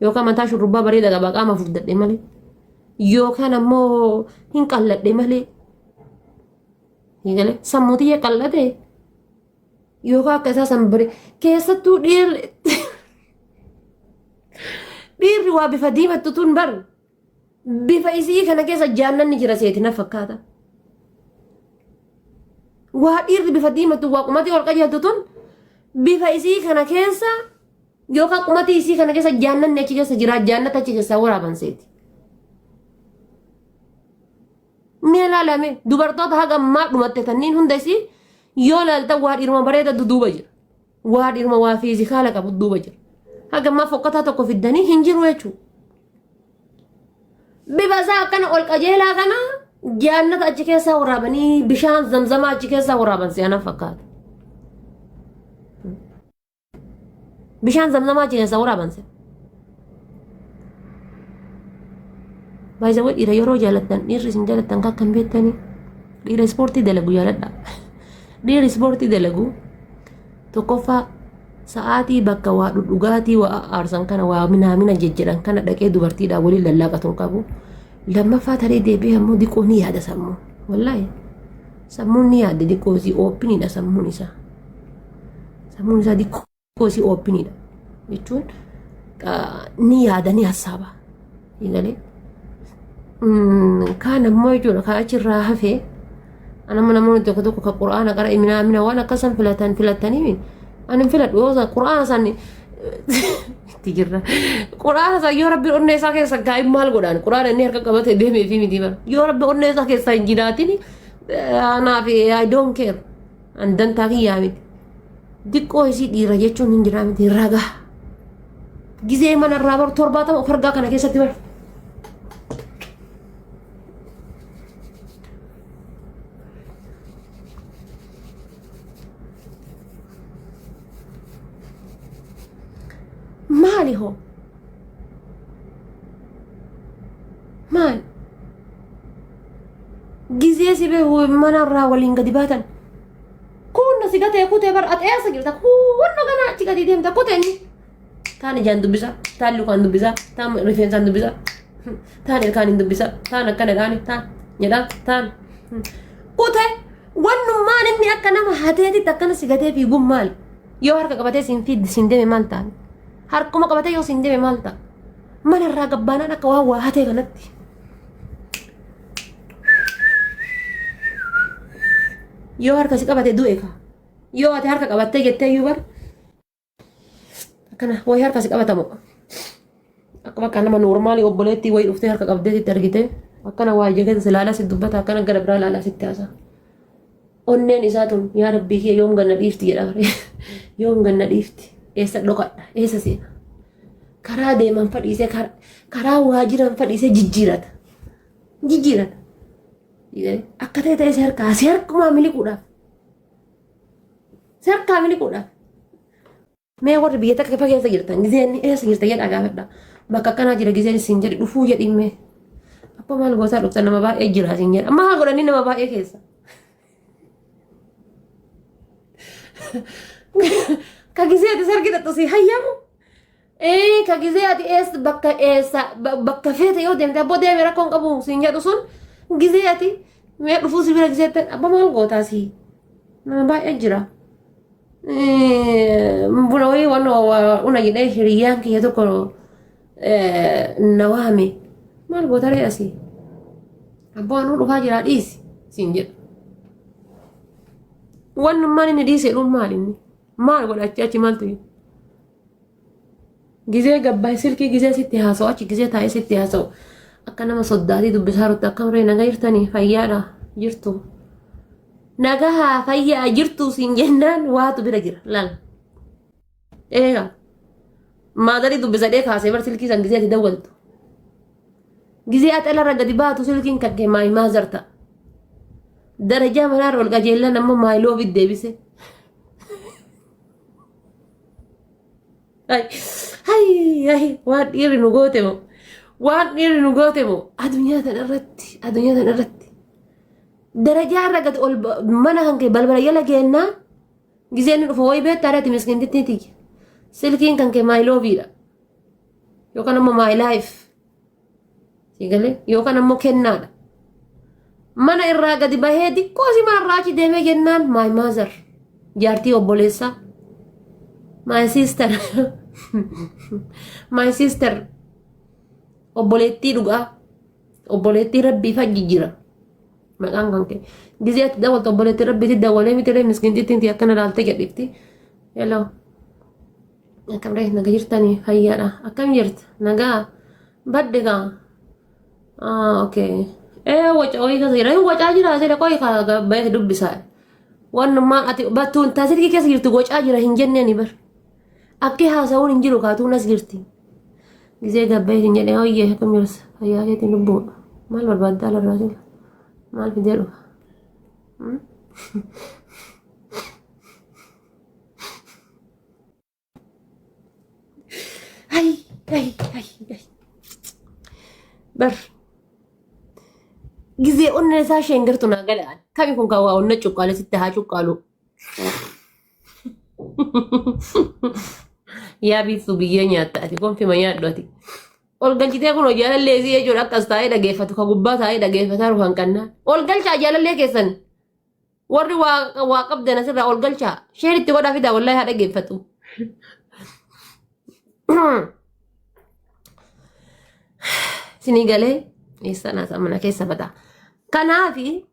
yookaan mataa shurrubbaa bareeda qaba qaama furdadhe malee yookaan ammoo hin qalladhe malee Eegale sammuu tiyya qal'ate yookaan akka isaa san bare keessattuu dhiirri dhiirri waa bifa diimattu tun bar Bifa isii kana keessa jaannanni jira seeti na fakkaata. Waa dhiirri bifa diimatu waa qumatii ol qajeeltu tun bifa isii kana keessa yookaan qumatii isii kana keessa jaannanni achi keessa jira jaannata achi keessaa waraaban seeti. Mee ilaalame dubartoota haga ammaa dhumatte tanniin hunda isii yoo ilaaltan waa dhiiruma bareeda duduuba jira. Waa dhiiruma waa fiizikaala qabu duuba jira. Haga ammaa fokkataa tokko fiddanii hin jiru jechuudha. Bifa isaa akkana ol qajeelaa kana jaannata achi keessaa waraabanii bishaan zamzamaa achi keessaa waraaban si'ana fakkaata. Bishaan zamzamaa achi keessaa waraaban si'a. Baay'isawwan dhiira yeroo jaalattan dhiirri isin jaalattan kan akkam beektanii dhiira ispoortii dalagu jaaladha. Dhiirri ispoortii dalagu tokkoffaa sa'aatii bakka waa dhudhugaatii waa aarsan kana waa minaamina jejjedhan kana dhaqee dubartiidhaan waliin lallaaqatu hin qabu. Lammaffaa tarii deebi'ee ammoo diqoo ni yaada sammuu. Wallaahi sammuun ni yaadde diqoo isii oopiniidha sammuun isaa. Sammuun isaa dikkoo isii oopiniidha jechuun ni yaada ni hassaaba. Galee kaan ammoo jechuudha kan achirraa hafee anamma namoonni tokko tokko kan qura'aana qara minaa mina waan akkasan filatan filatanii ani hin filadhu yoo san qura'aana san itti jirra. Qura'aana san yoo rabbi onnee isaa keessa kaa'in maal godhaan qura'aana inni harka qabate deemee fi miti bara yoo rabbi onnee isaa keessa hin jiraatin anaaf I don't care an dantaa kiyyaa miti. Diqqoo isii dhiira jechuun hin jiraa miti ragaa. Gizee mana irraa bar 70 of argaa kana keessatti bar. Maali hoo? Maali? Gizee si beeku mana irraa waliin gadi baatan. Kunno si gatee kutee bar ati eessa jirta? Kunno ganaa achi gadi deemta kutee inni. Taan ijaan dubbisa, taan lukaan dubbisa, taan rifeensaan dubbisa, taan ilkaaniin dubbisa, taan akkana jedhaani, taan jedhaa, taan kutee wannummaan inni akka nama hateetitti akkana si gatee fiiguun maali? Yoo harka qabatee siin fiiddi siin deeme maal ta'a? Harkuma qabatee yoo siin deeme maal ta'a? Mana irraa gabbaanaan akka waan waa hatee kanatti. Yoo harka si qabate du'e kaa. Yoo ati harka qabattee jettee iyyuu bar akkana wayi harka si qabatamu. Akka bakka nama noormaalii obboleettii wayi dhuftee harka qabdee sitti argite akkana waa ija keessa si ilaalaa si dubbata akkana gara biraa ilaalaa sitti haasa'a. Onneen isaa tun yaa rabbii kiyya yoom ganna dhiifti jedha bare. Yoom ganna dhiifti eessa dhokadha eessa seena. Karaa deeman fadhiisee karaa waajiran fadhiisee jijjiirata. Jijjiirata. Akka ta'e ta'e si harkaa si harkumaa miliquudhaaf. Si harkaa miliquudhaaf. Mee warri biyya takka keessa jirtan gizeen eessa jirta jedhaa gaafadha. Bakka akkanaa jira gizeen isin jedhi dhufuu jedhi mee. Abba maal gootaa dhuftan nama baay'ee jira isin jedha. Maal godhanii nama baay'ee keessa. Ka gizee ati sargi dhaqxu si hayyamu. Ee ka gizee ati eessa bakka eessa bakka feete yoo deemte abboo deeme rakkoon qabu siin jedhu sun gizee ati mee dhufuu si bira gizee abba maal gootaa si nama baay'ee jira. Buna wayii waan una jedhee hiriyyaan kiyya tokko na waame maal goota ree asii abbaa anuu dhufaa jiraa dhiisi siin jedha. Wannummaan inni dhiise jedhuun maal inni maal godha achi achi maaltu jiru. Gizee gabbaay silkii gizee sitti haasa'u achi gizee taa'ee sitti haasa'u akka nama soddaatii dubbisaa jirtu akkam ree nagaa jirtanii fayyaadha jirtu. Nagahaa fayyaa jirtu siin jennaan waatu bira jira laal. Eegaa maadarii dubbisadhee kaasee bar silkii san gizee ati dawwaltu. Gizee ati alarra gadi baatu silkiin kan kee maay maazar ta'a. Darajaa manaarra ol qajeellaan ammoo maay loobiit deebise. Ay, ay, ay, waan dhiirri nu goote moo? Waan dhiirri nu goote moo? Addunyaa tana irratti, addunyaa tana irratti. Darajaa irra gadi ol mana kan kee balbala jala geennaa gizeen inni dhufu wayi beektaa dha ati miskiintittii tiyya. Silkiin kan kee my love dha. Yookaan ammoo my life. Si galee yookaan ammoo kennaadha. Mana irraa gadi bahee diqqoo si mana irraa achi deemee jennaan my mother jaartii obboleessaa my sister my sister obboleettii dhugaa obboleettii rabbii fajji jira maqaan kan kee gizee ati dawaltu obboleettii rabbiitti dawalee miti ree miskiintittiin tiyya akkana laaltee jedhifti hello akkam ree naga jirtanii fayyaadha akkam jirta nagaa badde kaa Ah, okay. Eh, waca wayii keessa jira. Wacaa jira asirra qoyi kaa bahee dubbisaa. Wannummaa ati battuun taasilkii keessa jirtu wacaa jira hin jenneeni bar. Akki haasa'uun hin jiru kaatuun as jirti. Gizee gabbee hin jedhee hoyyee akkam jirta fayyaa keetiin lubbuu maal barbaaddaa alarraa sila maal fidee dhufa. Ay, ay, ay, ay. Bar. Gizee onnee isaa isheen gartu naa galaan. Kami kun kan waa onna cuqqaale sitti haa cuqqaalu. Yaa biiftuu biyyee nyaatta ati gonfima nyaadhu ati. Ol galchitee kun jaalallee isii jechuudha akkas taa'ee dhageeffatu ka gubbaa taa'ee dhageeffataa ruhan kannaa. Ol galchaa jaalallee keessan. Warri waa waa qabdan asirraa ol galchaa. Sheer itti godhaa fidaa wallahi haa dhaggeeffatu. Isinii galee eessaan haasaa mana keessa badaa. Kanaafi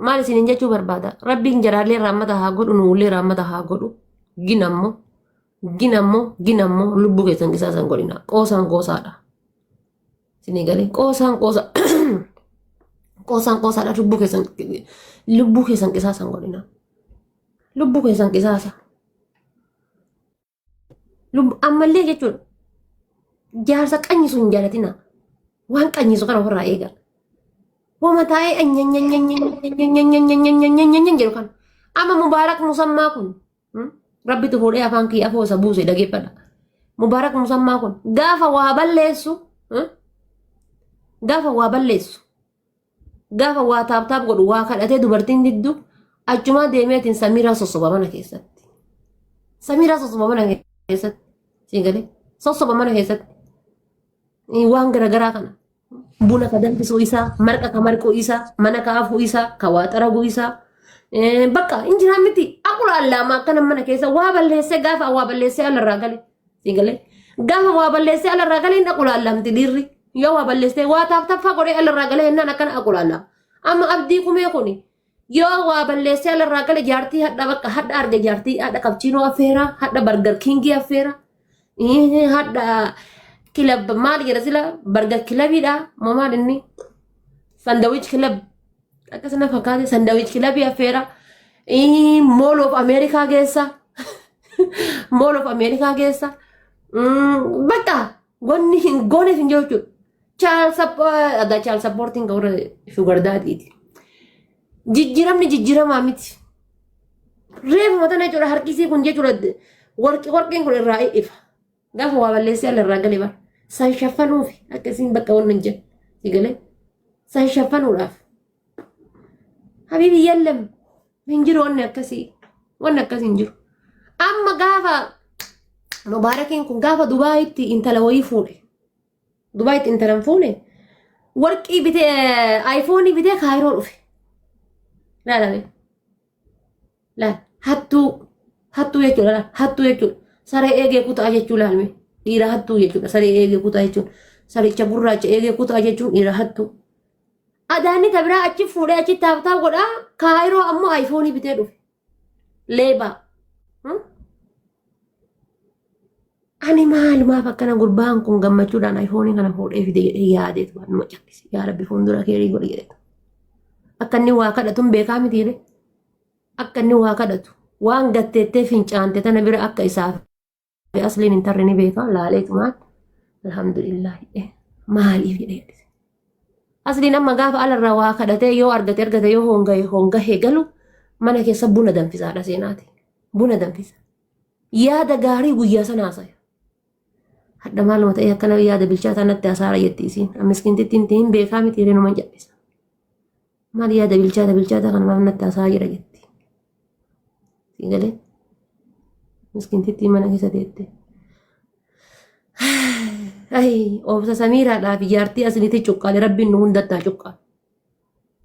maal isiniin jechuu barbaada? Rabbiin jaraallee raammata haa godhu nuullee raammata haa godhu. Gin ammoo gin ammoo gin ammoo lubbuu keessan qisaasan godhina. Qoosaan qoosaadha. Isinii galee qoosaan qoosa qoosaan qoosaadha lubbuu keessan qisaasan godhina. Lubbuu keessan qisaasa. Lubbu ammallee jechuudha. Jaarsa qanyisu hin jaalatina. Waan qanyisu kana ofirraa eega. Wama taa'ee anyanyanyanyanyanyanyanyanyanyanyanyanyan jedhu kana. Amma Mubaarak Musammaa kun rabbitu fuudhee afaan kiyya afoo isa buuse dhageeffadha. Mubaarak Musammaa kun gaafa waa balleessu gaafa waa balleessu Gaafa waa taaptaap godhu waa kadhatee dubartiin diddu achumaa deemeetiin Samiiraa sossoba mana keessatti. Samiiraa sossoba mana keessatti. Siin galee sossoba mana keessatti. Waan garaagaraa kana. Buna ka danfisuu isaa, marqa ka marquu isaa, mana ka afuu isaa, ka waa xaraguu isaa. Bakka hin jiraan miti. Aqula allaamaa akkana mana keessa waa balleessee gaafa waa balleessee alarraa gale. Siin galee gaafa waa balleessee alarraa galee hin aqulaallamti dhiirri. Yoo waa balleessee waa taaftaffaa godhee alarraa galee jennaan akkana aqulaallama. Amma abdii kumee kuni yoo waa balleessee alarraa gale jaartii hadha bakka hadha arge jaartii hadha qabchiinoo affeera hadha bargar kiingii affeera hadha kilab maal jedha sila bargar kilabiidha moo maal inni sandawich kilab akkasuma fakkaate sandawich kilabii affeera mool of ameerikaa geessa mool of ameerikaa geessa bakka wanni hin gooneef hin jiru jechuudha. Chaal chaal sappoortiin kan warra shugar daadiiti. Jijjiiramni jijjiiramaa miti. Reefuma tana jechuudha harkisii kun jechuudha warqi warqiin kun irraa ifa. Gaafa waa balleessee ala irraa gale bara. San shaffanuufi akkasiin bakka wanni hin jedhu. Si galee san shaffanuudhaaf. Habibi yallam hin jiru wanni akkasii. Wanni akkasii hin jiru. Amma gaafa Mubaarakiin kun gaafa Dubaayitti intala wayii fuudhe. Dubaayitti intala hin fuune. Warqii bitee aayifoonii bitee Kaayiroo dhufe. Laalame. Laal hattuu hattuu jechuudha laal hattuu jechuudha. Saree eegee kutaa jechuu laalme dhiira hattuu jechuudha saree eegee kutaa jechuun saricha gurraacha eegee kutaa jechuun dhiira hattuu. Adaanni tabiraa achi fuudhee achi taaptaa godhaa kaayiroo ammoo aayifoonii bitee dhufe. Leebaa. Ani maalumaaf akkana gurbaan kun gammachuudhaan ayifoonii kana fuudhee fide jedhee yaadeetu waan nama callise. Yaa Rabbi fuuldura keerii godhi jedheetu. Akka inni waa kadhatu hin beekaa mitiire. Akka inni waa kadhatu waan gatteettee fincaante tana bira akka isaaf asliin hin tarre ni beeka laaleetumaan alhamdulillah maaliif jedhee yaadise. Asliin amma gaafa alarraa waa kadhatee yoo argate argate yoo hongahe hongahee galu mana keessa buna danfisaadha seenaati. Buna danfisa. Yaada gaarii guyyaa sana haasaya. Hadha maaluma ta'ee akkana yaada bilchaataa natti hasaara jetti isiin. Miskiintittiin hin beekaa miti hiree numan jal'isa. Maal yaada bilchaata bilchaataa kana maaf natti hasaa jira jetti. Siin galee miskiintittiin mana keessa teette. Ay obsa samiiraadhaa fi jaartii asinitti cuqqaale rabbiin nu hundattaa cuqqaalu.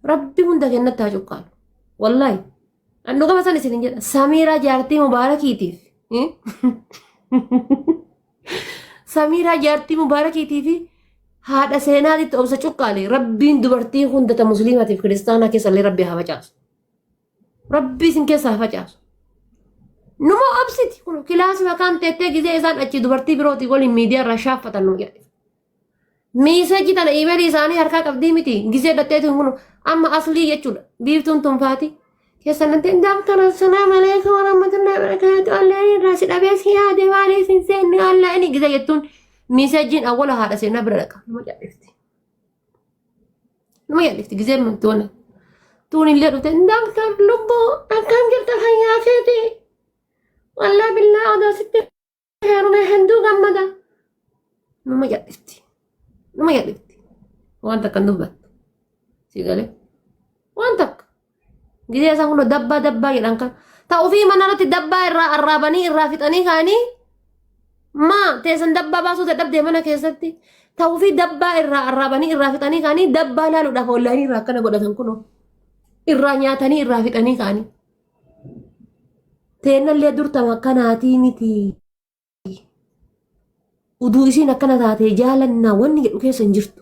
Rabbi hunda kennatti haa cuqqaalu. Wallaahi. An dhugama san isin jedha. Samiiraa jaartii mubaarakiitiif. Samiiraa jaartii mubaarakiitiif haadha seenaatitti obsa cuqqaale. Rabbiin dubartii hunda ta musliimaatiif kiristaanaa keessallee rabbi haa facaasu. Rabbi isin keessa haa facaasu. Numa obsiti kun kilaasii makaan teettee gizee isaan achi dubartii birootii waliin miidiyaa irraa shaaffatan nu jedhe. Miiseejii tana iimeelii isaanii harkaa qabdii miti gizee dhatteetu hin kunu amma aslii jechuudha biiftuun tunfaati keessa natti daktara assalaam alaikum warahmatullahi wabarakatuh online irraa si dhabee si yaade maaliif hin seenne online gizee jettuun miiseejiin awwala haadha seenaa bira dhaqa nama jaalifti nama jaalifti gizee tuun tuun illee dhufte daktar lubbuu akkam jirta fayyaa keeti wallaa billaa odoo sitti heerume hedduu gammada. Numa jal'ifti. Numa jal'ifti. Waan takka hin dubbattu. Si galee? Waan takka. Gizee isaan kun dabbaa dabbaa jedhan kan. Ta ofii mana irratti dabbaa irraa arraabanii irraa fixanii kaanii maa teessan dabbaa baasuu dadhabdee mana keessatti. Ta ofii dabbaa irraa arraabanii irraa fixanii kaanii dabbaa laaluudhaaf ollaanii irraa akkana godhatan kunoo. Irraa nyaatanii irraa fixanii ka'anii. Teennallee dur tama akkanaatii miti. Uduu isiin akkana taate jaalannaa wanni jedhu keessa hin jirtu.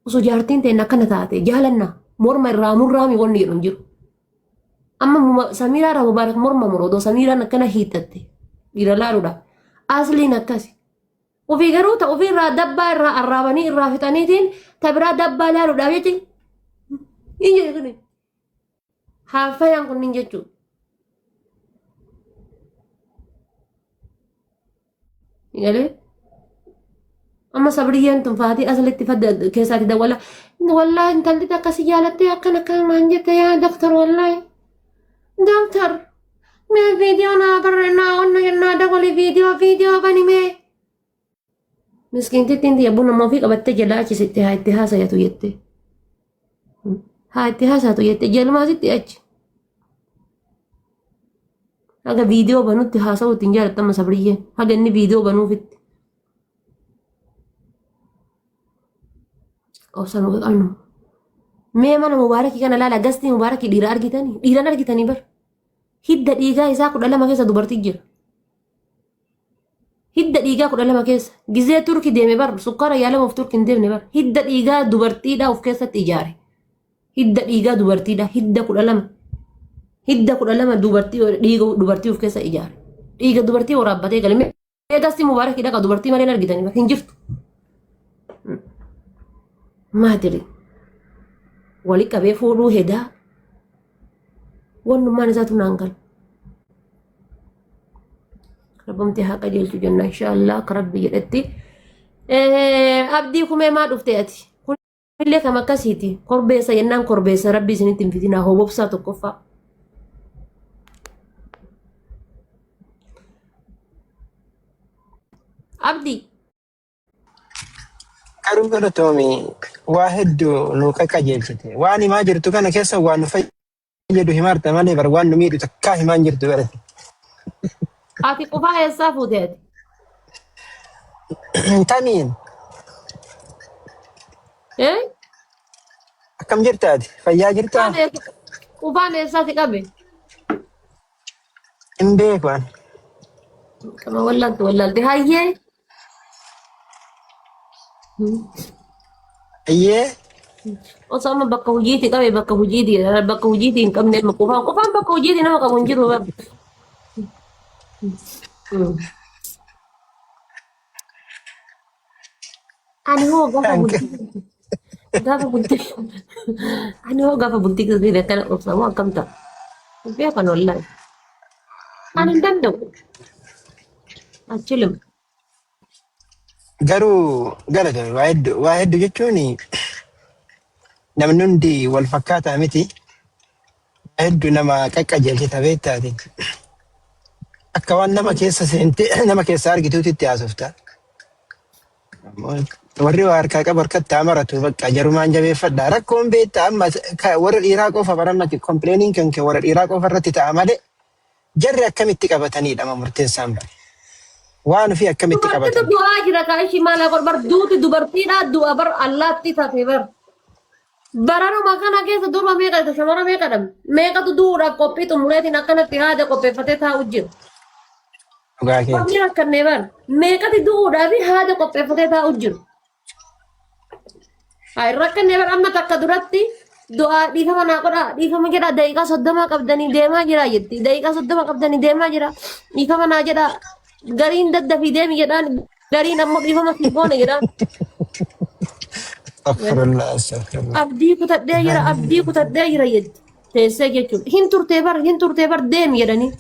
Osoo jaartiin teenna akkana taate jaalannaa morma irraa murraami wanni jedhu hin jiru. Amma Samiiraa irraa Mubaarak morma muru odoo Samiiraan akkana hiixatte dhiira laaluudha. Asliin akkasi. Ofii garuu ta ofii irraa dabbaa irraa arraabanii irraa fixaniitiin ta biraa dabbaa laaluudhaaf jechi hin jedhu kuni. Haaffayaan kunniin jechuudha. Galee amma sabriyyeen tun faatii aslitti fadda keessaatti dawwala. Wallaahi intalli takka si jaalattee akkana akkana naan jette yaa doktor wallaahi. Doktor mee viidiyoo naa barre naa onna naa dawwali viidiyoo viidiyoo bani mee. Miskiintittiin tiyya buna ofii qabattee jalaa achi sitti haa itti haasayatu jette. Haa itti haasayatu jette jalumaa sitti achi. Haga viidiyoo banutti haasa'uu ittiin jaalattama sabriyyeen. Haga inni viidiyoo banuufitti. Obsa nu qabnu. Mee mana mubaarakii kana laala gastii mubaarakii dhiira argitanii? Dhiiran argitanii bar. Hidda dhiigaa isaa 12 keessa dubartii jira. Hidda dhiigaa 12 keessa. Gizee Turki deeme bar sukkaara yaalamuuf Turki hin deemne bar. Hidda dhiigaa dubartiidhaa of keessatti ijaare. Hidda dhiigaa dubartiidhaa hidda 12. Hidda 12 dubartii dhiiga dubartii of keessa ijaare. Dhiiga dubartii waraabbatee gale. Mee gasti mubaarakii dhaqa dubartii malee hin argitanii bar hin jirtu. Maadiri. Wali qabee fuudhuu hedaa. Wannummaan isaatu naan galu. Rabbumti haa qajeelchu jenna inshaallah akka rabbi jedhetti. Abdii kumee maa dhufte ati? Kunillee kam akkasiiti? Korbeessa jennaan korbeessa rabbi isinitti hin fidinaa hobobsaa tokkoffaa. Abdii. Garuu galatoomi waa hedduu nu qaqqajeelchite. Waan himaa jirtu kana keessa waan nu fayyadu himaarta malee bar waan nu miidhu takkaa himaan jirtu barate. Ati qufaa eessaa fuute ati? Tamiin Eh? akkam jirta ati? Fayyaa jirtaa? Qufaan eessa- Qufaan eessaa si qabe? Hin beeku ani. Qama wallaaltu wallaalte hayyee. Ayyee Osoo amma bakka hojiiti qabe bakka hojiiti bakka hojiiti hin qabne amma qofaan qofaan bakka hojiiti nama qabu hin jiru bar. Ani hoo gaafa bultii gaafa bultii ani hoo gaafa bultii keessatti akkana obsamu akkam ta'a? Beekan wallaahi. Ani hin danda'u. Achilum. Garuu galatoomi waa hedduu jechuun namni hundi wal fakkaataa miti. Waa hedduu nama qaqqajeelchita beektaati. Akka waan nama keessa seentee nama keessa argituutti itti haasofta. Warri waa harkaa qabu harkatti haa maratu bakka jarumaan jabeeffadha. Rakkoon beektaa amma warra dhiiraa qofa baramati kompileeniin kan kee warra dhiiraa qofa irratti ta'a malee jarri akkamitti qabatanidha amma murteessaan bare. Waan ofii akkamitti Dubartitu qabatan. du'aa jira kaa ishii maal haa godhu bar duuti dubartiidhaa du'a bar allaattii taate bar. Baranuma kana keessa durba meeqa shamara meeqa dhabne meeqatu du'uudhaaf qophii xumureetiin akkanatti haada qopheeffatee taa'u jira. Dhugaa keeti. Qophii rakkannee bar meeqati du'uudhaaf haada qopheeffatee taa'u jiru. Haa rakkannee bar amma takka duratti du'aa dhiifama naa godhaa dhiifama jedhaa daqiiqaa 30 qabdanii deemaa jira jetti daqiiqaa 30 qabdanii deemaa jira dhiifama naa jedhaa gariin daddafii deemi jedhaan gariin ammoo dhiifama sii goone jedhaan. Astaghfirullah, astaghfirullah. Abdii kutadhee jira abdii kutadhee jira jetti teessee jechuudha hin turtee bar hin turtee bar deemi jedhanii.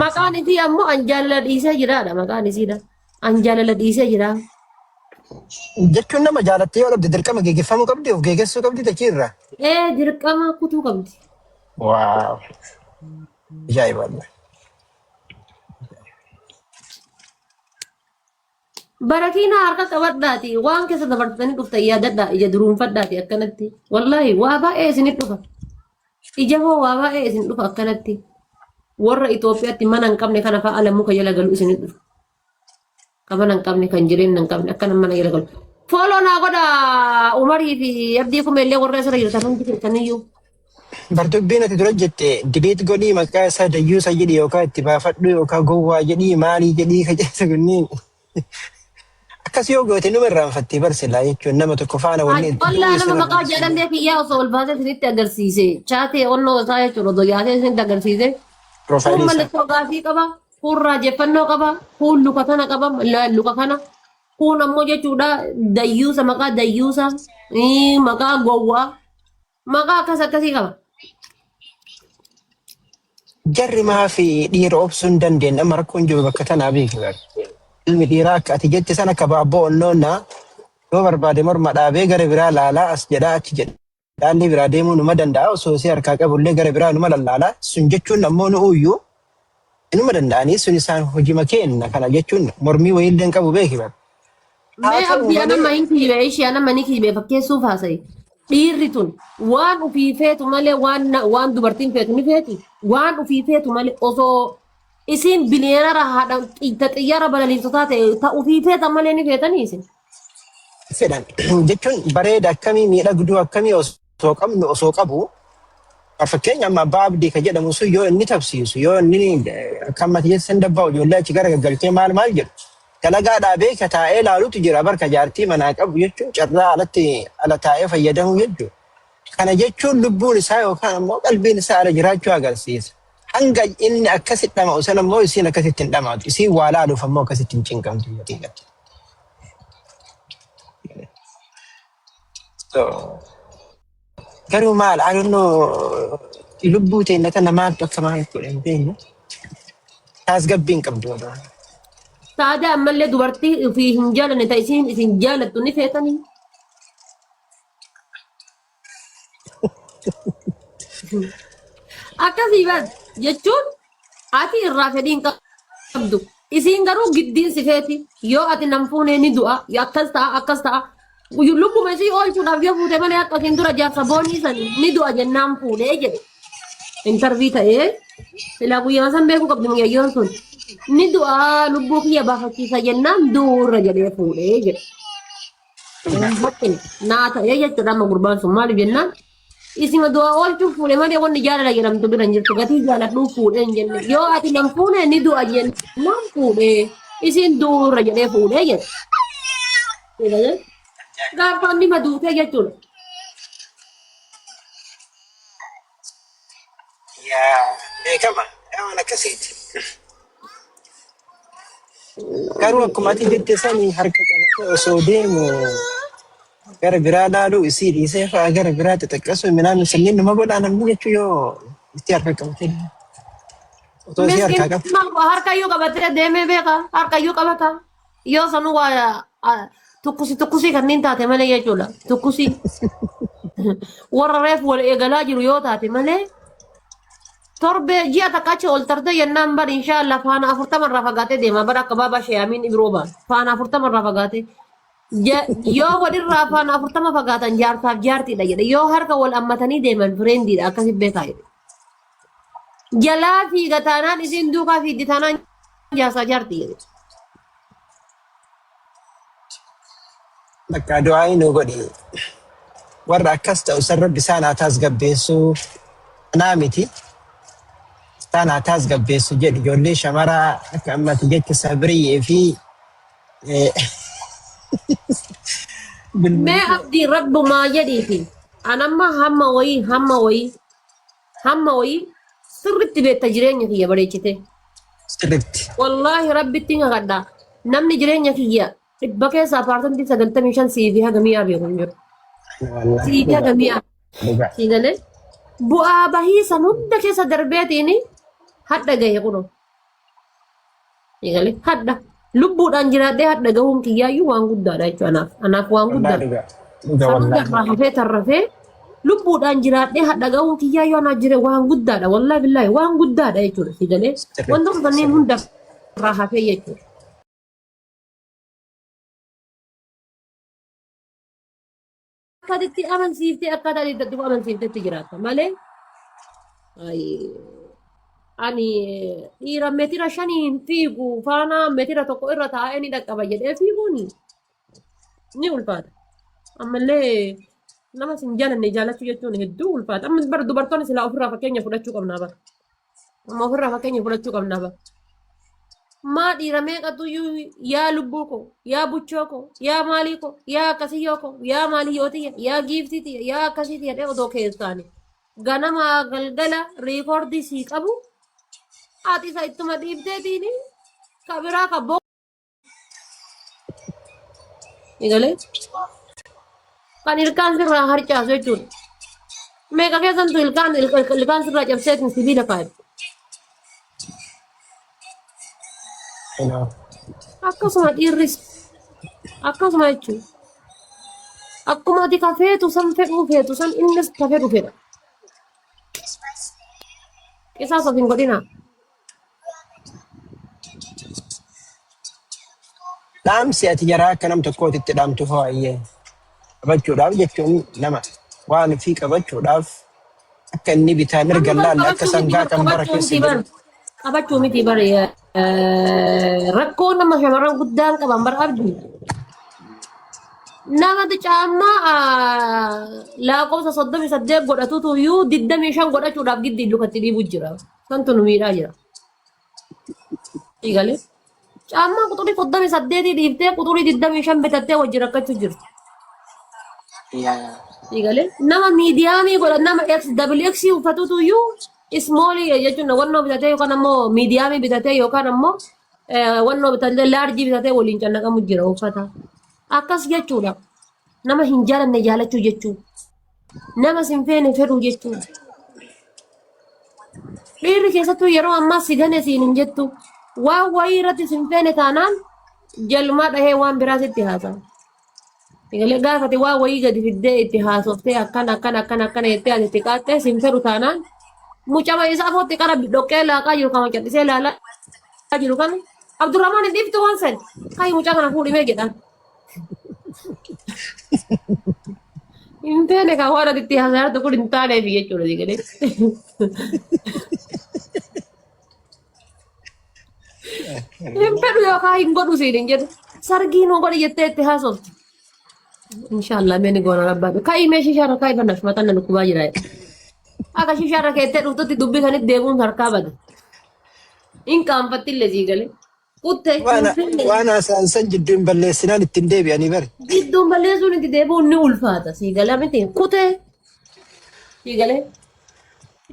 Maqaan isii ammoo an jaalala dhiisee jiraadha maqaan isiidha. An jaalala dhiisee jira. Jechuun nama jaalattee yoo dhabde dirqama geggeeffamuu qabdi of geggeessuu qabdi tachiirra. Ee dirqama kutuu qabdi. Waaw. Ajaa'iba. Barakiina harka qabadhaati waan keessa dabartanii dhuftan yaadadhaa ija duruunfadhaati akkanatti. Wallaahi waa baay'ee isinit dhufa. Ija hoo waa baay'ee isin dhufa akkanatti. Warra Itoophiyaatti mana hin qabne kana fa'a ala muka jala galu isinit dhufa. Ka mana hin qabne kan jireenya hin qabne akkana mana jala galu. Follow naa godha Umarii fi Abdii Kumeellee warra asirra jirtan hundi keessaniyyuu. Bar dubbiin ati dura jette delete godhii maqaa isaa dayyuusa jedhi yookaan itti baafadhu yookaan gowwaa jedhii maalii jedhii ka jedhu kunniin akkas yoo goote numa irraanfattee bar silaa jechuun nama tokko faana wanni itti Wallaa du'uu nama sirra maqaa jaalallee kiyyaa osoo ol baasee isinitti agarsiise. Chaatee onnoo isaa jechuudha osoo yaasee isinitti agarsiise. Kuun piroofaayilii isaa. mallattoo gaafii qaba, kuun raajeffannoo qaba, kuun luka kana qaba, luka kana. Kuun ammoo jechuudha dayyuusa maqaa dayyuusa, maqaa gowwaa, maqaa akkas akkasii qaba. Jarri maafi dhiira obsuu hin dandeenye amma rakkoon jiru bakka tanaa beeki bar. Ilmi dhiiraa akka ati jette sana akka baabboo onnoonnaa yoo barbaade morma dhaabee gara biraa laalaa as jedhaa achi jedhaa illee biraa deemuu numa danda'a osoo isii harkaa qabullee gara biraa numa lallaalaa sun jechuun ammoo nu uyyuu inuma danda'anii sun isaan hojima keenna kana jechuun mormii wayiillee hin qabu beeki bar. Haa Mee ta'u abdii malee anamma hin kiibe ishee anamma ni kiibe fakkeessuuf haasa'i. Dhiirri tun waan ofii feetu malee waan waan dubartiin feetu ni feeti. Waan ofii feetu malee osoo isiin biliyeenara haadha xiyyaara balaliiftotaa ta'e ta ofii feetan malee ni feetanii isin. Fedhan jechuun bareeda akkamii miidhagduu akkamii osoo qabnu osoo qabu fakkeenya amma abbaa abdii ka jedhamu sun yoo inni tabsiisu yoo inni akka ammati jecha dabbaa ijoollee achi gara gaggalchee maal maal jedhu dalagaa dhaabee ka taa'ee laalutu jira barka jaartii manaa qabu jechuun carraa alatti ala taa'ee fayyadamu jechuudha. Kana jechuun lubbuun isaa yookaan ammoo qalbiin isaa ala jiraachuu agarsiisa. Hanga inni akkasitti dhama'u sana immoo isiin akkasitti hin dhamaatu. Isiin waa laaluuf ammoo akkasitti hin cinqamtu jechuudha. So, garuu maal I don't know lubbuu teenya tana maaltu akka maal godhe hin beeknu. Tasgabbii hin qabdu odoo. Saada ammallee dubartii ofii hin jaalanne ta isiin isin jaalattu ni feetanii. Akkasii bar jechuun ati irraa fedhii hin qabdu. Isiin garuu giddiin si feeti. Yoo ati nan fuune ni du'a. Yoo akkas ta'a akkas ta'a. Lubbuma isii oolchuudhaaf yoo fuute malee akka isiin dura jaarsa boonii san ni du'a jennaan fuudhee jedhe. Intarvii ta'ee silaa guyyaa san beekuu qabdi mucayyoon sun. Ni du'a lubbuu kiyya baafachiisa jennaan du'uurra jedhee fuudhee jedhe. Haqqin naa ta'ee jechuudha amma gurbaan sun maaliif jennaan isima du'a oolchuuf fuudhe malee wanni jaalala jedhamtu bira hin jirtu gatii jaaladhuuf fuudhee hin jenne yoo ati nan fuune ni du'a jennaan fuudhee isiin du'uurra jedhee fuudhee jedhe. Gaafa inni maduutee jechuudha. Yaa beekama waan akkasiiti. Garuu akkuma ati jette sani harka qabatee osoo deemu gara biraa laaluu isii dhiisee fa'aa gara biraa xixiqqasuu minaan sanniin numa godhaa namni jechuu yoo itti harka qabatee otoo isii harkaa qabu. Miskiin harkayyuu qabatee deemee beeka harkayyuu qabata yoo sanuu waa tukkusi tukkusii kanneen taate malee jechuudha tukkusii warra reef wal eegalaa jiru yoo taate malee Torbee ji'a takka achi ol tarte jennaan bar inshaallah faana 40 irraa fagaatee deema bar akka baabaa sheeyamiin ibiroo baan faana 40 irraa fagaatee yoo walirraa faana 40 fagaatan jaarsaaf jaartiidha jedhe yoo harka wal ammatanii deeman fireendiidha akkasi beekaa jedhe jalaa fiiga taanaan isiin duukaa fiigdi taanaan jaarsaa jaartii jedhe. Bakka du'aa nu godhi. Warra akkas ta'u san rabbi isaan haa tasgabbeessu. Anaa miti. Isaan haa tasgabbeessu jedhi ijoollee shamaraa akka ammati jecha sabriyyee fi Mee bilbiltuu. abdii rabbumaa jedhiiti anamma hamma wayii hamma wayii Hamma wayii sirritti beekta jireenya kiyya bareechite. Sirritti. Wallaahi rabbitti hin kakadha. Namni jireenya kiyya dhibba keessaa 95% sii fi haga mi'aa beeku hin jiru. Wallaahi Sii fi dhugaa. haga mi'aa. Dhugaa. Sii galee bu'aa bahii san hunda keessa darbeetiin hadha gahe kunoo. Eegalee hadha lubbuudhaan jiraadhee hadha gahuun kiyyaayyuu waan guddaadha jechuudha anaaf. Anaaf waan Wallaahi guddaadha. dhugaa. Dhugaa San hunda wallaahi. irraa hafee tarrafee lubbuudhaan jiraadhee hadha gahuun kiyyaayyuu anaaf jire waan guddaadha. Wallaahi billaahi waan guddaadha jechuudha. Si galee Sirriitti. wantoota kanneen hunda irraa hafee jechuudha. Akkasitti amansiiftee akkaataa itti dadhabu amansiiftetti jiraatta malee ani dhiira meetira shaniin fiigu faana meetira tokko irra taa'ee ni dhaqqaba jedhee fiiguuni. Ni ulfaata. Ammallee nama sin jaalanne jaalachuu jechuun hedduu ulfaata. Ammas bara dubartoonni silaa ofirraa fakkeenya fudhachuu qabnaa bara. Amma ofirraa fakkeenya fudhachuu qabnaa bara. Maa dhiira meeqatu iyyuu yaa lubbuu koo, yaa buchoo koo, yaa maalii koo, yaa akkasiyyoo koo, yaa maaliyyoo tiyya, yaa giiftii tiyya, yaa akkasii tiyya jedhee odoo keessaani. Ganamaa galgala riikoordii sii qabu ati isa ittuma dhiibteetiin ka biraa ka boo Egalee kan ilkaan sirraa harcaasu jechuudha. Meeqa keessantu ilkaan ilkaan sirraa cabseetiin sibiila kaa'e. Akkasuma dhiirris akkasuma jechuudha. Akkuma ati ka feetu san fedhuu feetu san innis ka fedhu fedha. Qisaas of hin godhinaa. Dhaamsi ati jaraa akka nam tokkootitti itti dhaamtu ho'ayyee qabachuudhaaf jechuun nama waan ofii qabachuudhaaf akka inni bitaa mirga Amma hin bar laalle akka qabachuu miti sangaa bar qambara qabachuu keessa miti bar jiru. qabachuu miti bar rakkoo nama shamarran guddaan qaban bar abdi nama caammaa lakkoofsa 38 godhatutu iyyuu 25 godhachuudhaaf giddii lukatti dhiibu jira. Santu nu miidhaa jira. Eegalee. Caammaa quxurii 38 dhiiftee quxurii 25 bitattee wajji rakkachuu jirti. Eegalee. Nama miidiyaamii godha nama X double X uffatutu iyyuu ismoolii jechuun wannoo bitatee yookaan ammoo miidiyaamii bitatee yookaan ammoo wannoo bitatee laarjii bitatee waliin cannaqamu jira uffata. Akkas jechuudha. Nama hin jaalanne jaalachuu jechuudha. Nama sin feene fedhuu jechuudha. Dhiirri keessattuu yeroo ammaa si gane siin hin jettu. Waan wayii irratti sin feene taanaan jalmaa dhahee waan biraa sitti haasa'a. Egalee gaafate waan wayii gadi fiddee itti haasoftee akkana akkana akkana akkana jettee ati itti qaaxxee sin fedhu taanaan mucama isa afootti qara dhoqqee laaqaa jiru kama callisee laalaa jiru kana Abdurrahmaan hin dhiiftu waan san kayi mucaa kana fuudhimee jedhaan. Hin feene kan waan ati itti haasa'aa kun hin taaneef jechuudha si galee. Hin fedhu yookaan hin godhu siin hin jedhu. Sargii nuu godhi jettee itti haasofti. Inshaallah mee ni goona rabbaa. Ka'ii mee shishaarra ka'ii bannas mataan na dhukkubaa jira. Akka shishaarra keettee dhuftutti dubbii sanitti deebi'uun harkaa bada. Hin qaanfatti illee sii galee. Kutte Waan hin fedhe. waan haasa'an san jidduun balleessinaan ittiin deebi'anii bari. Gidduun balleessuun itti deebi'uun ni ulfaata. Sii gala miti. Kutee. Sii galee.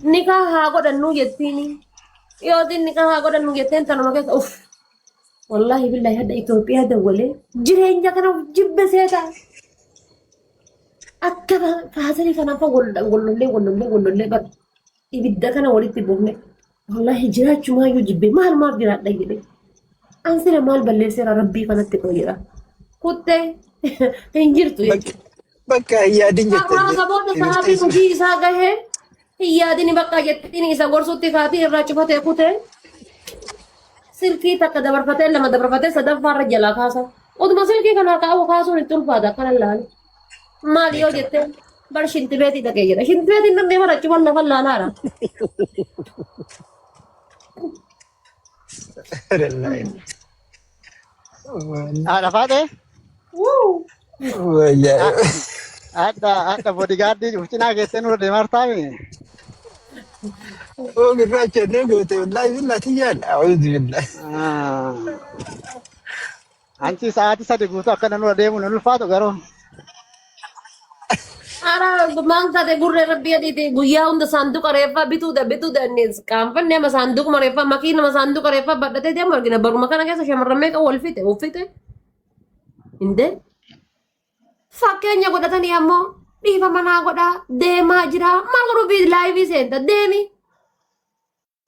Nikaa haa godhannuu jettiini. Yootiin nikaa haa godhannu jetteen tanuma keessa uff. Wallaahi billahi hadda Itoophiyaa dawwalee jireenya kana of jibbe seeta. Akka faasarii kanaaf wallollee wallollee wallollee bara. Ibidda kana walitti buufne wallaahi jiraachumaa jibbe maal maaf jiraadha jedhe. An sila maal balleesseera rabbii kanatti koo jedha. Kuttee hin jirtu jechuudha. Bakka hin yaadin jette. Har'aa saboota sa'aatiin hojii isaa gahee hin yaadini bakka jettiin isa gorsutti kaatii irraa cufatee kutee silkii takka dabarfatee lama dabarfatee sadaffaarra jalaa kaasa. Utuma silkii kana kaa'u kaasuun itti ulfaata akkana laale. Maal yoo jette bar shintibeetii dhaqee jedha. Shintibeetiin dhaqee bara achuman lafa laalaadha. Haadha faatee Wuu! haadha haadha boodigaardii of cinaa keessee nurra deemaa jirtaami. Oo gurraacha inni goote wallaahi billaa tiyyaan. A'uudhu billahi. Anchi sa'aatii 3 guutuu akkana nurra deemuun hin ulfaatu garuu. Ara maan taate gurree rabbii adiiti guyyaa hunda saanduqa reeffaa bituudha bituudha inni qaanfanne ama saanduquma reeffaa makiinama saanduqa reeffaa badhatee deemu argina baruma kana keessa shamarran meeqa wal fixe uffite hindee fakkeenya godhatanii ammoo dhiifa manaa godhaa deemaa jira maal godhuu laayivii seenta deemi.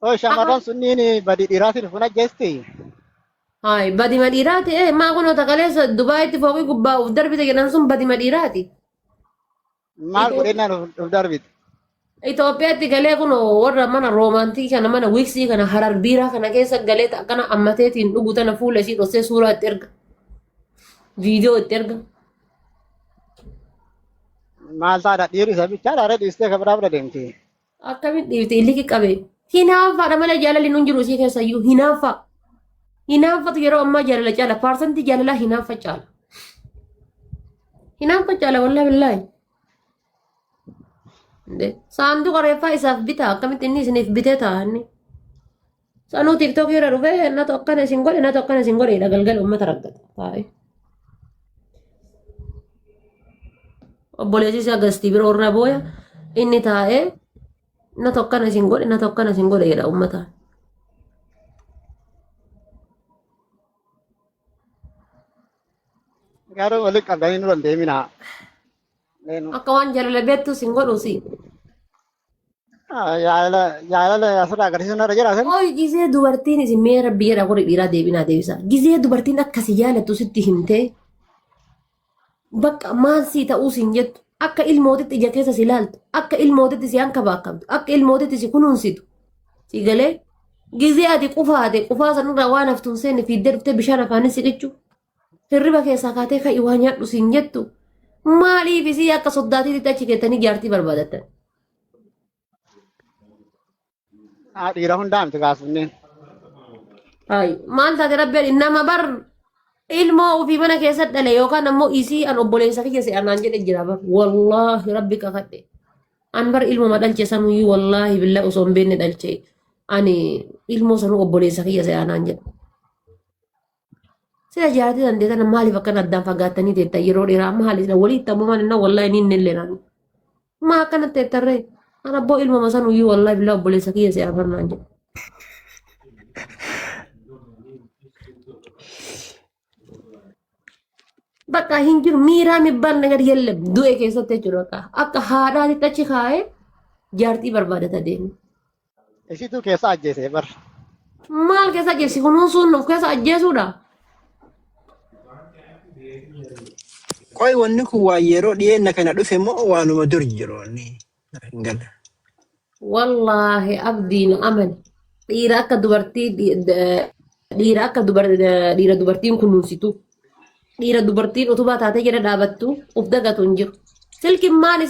Oo shamarran sunniin badii dhiiraatiin of hin ajjeesti. Hayi badima dhiiraati ee maa kunoo takaleessa Dubaayitti fooqii gubbaa of darbite jedhan sun badima dhiiraati. Maal godhennaan of darbite? Itoophiyaatti galee kunoo warra mana roomaantikii kana mana wiiksii kana harar biiraa kana keessa galee akkana ammateetiin dhugu tana fuula ishii dhossee suuraa itti erga. Viidiyoo itti erga. Maal taata dhiirri isa bichaa dhaaree dhiistee kan biraa bira deemti. Akkamitti dhiifte iliki qabe. Hinaaffaadha malee jaalalli nun jiru isii keessa iyyuu hinaaffaa. Hinaaffatu yeroo ammaa jaalala caala. Paarsantii jaalalaa hinaaffa caala. Hinaaffa caala wallaahi billaahi. Inde saanduqa reeffaa isaaf bitaa akkamitti inni isiniif bitee ta'a inni. Sanuu tiiktookii irra dhufee natu akkana isin godhe natu akkana isin godhe jedha galgala uummata raggata taa'e. Obboleessi isaa gastii biroo irraa booya inni taa'ee natu akkana isin godhe natu akkana isin godhe jedha uummataan. Garuu walitti qabdanii nurra hin deeminaa. Leenu. Akka waan jaalala beektu sin godhu si. Jaalala jaalala asirraa agarsiisuun irra jira asin. Ooyi gizee dubartiin isin mee rabbi jedha warri dhiiraa deebinaa deebisa. Gizee dubartiin akka si jaalattu sitti himtee bakka maal sii ta'uu siin jettu akka ilmootitti ija keessa si ilaaltu akka ilmootitti si hankabaakabdu akka ilmootitti si kunuunsitu si galee gizee ati qufaate qufaa sanarraa waan haftu hin seenne fiiddee dhuftee bishaan afaanin si qichu hirriba keessaa kaatee ka'i waa nyaadhu siin jettu maaliif isii akka soddaatiitti achi keettanii jaartii barbaadattan. Dhiira hundaa miti kaasunneen. Ay, maal taate rabbi nama bar ilmoo ofii mana keessa dhale yookaan ammoo isii an obboleessa kiyya si anaan jedhe jira bar wallaahi rabbi kakadhe an bar ilmuma dhalche sanuyyuu wallaahi billaa osoo hin beekne dhalche ani ilmoo sanuu obboleessa kiyya si anaan jedhe. Sila jaartii dandee tana maaliif akkana addaan fagaattanii teettan yeroo dheeraa amma haali sila walii itti ammoo maal wallaahi ni inni illee naan. Maa akkana teettarree an abboo ilmuma sanuyyuu wallaahi billaa obboleessa kiyya si afarnaan jedhe. Bakka hin jiru miiraa mibbaan nagar yellem du'e keessatti jechuudha bakka akka haadhaatitti achi kaa'ee jaartii barbaadata deemu. Isitu keessa ajjeese bar. Maal keessa ajjeesi kunuunsuun of keessa ajjeesuudha. Qoy wanni kun waan yeroo dhiyeenna kana dhufe moo waanuma dur jiru wanni hin galle. Wallaahi abdiin amani. Dhiira akka dubartii dhiira akka dhiira dubartiin kunuunsitu. Dhiira dubartiin utubaa taatee jala dhaabattu of dagatu hin jiru. Silkiin maal.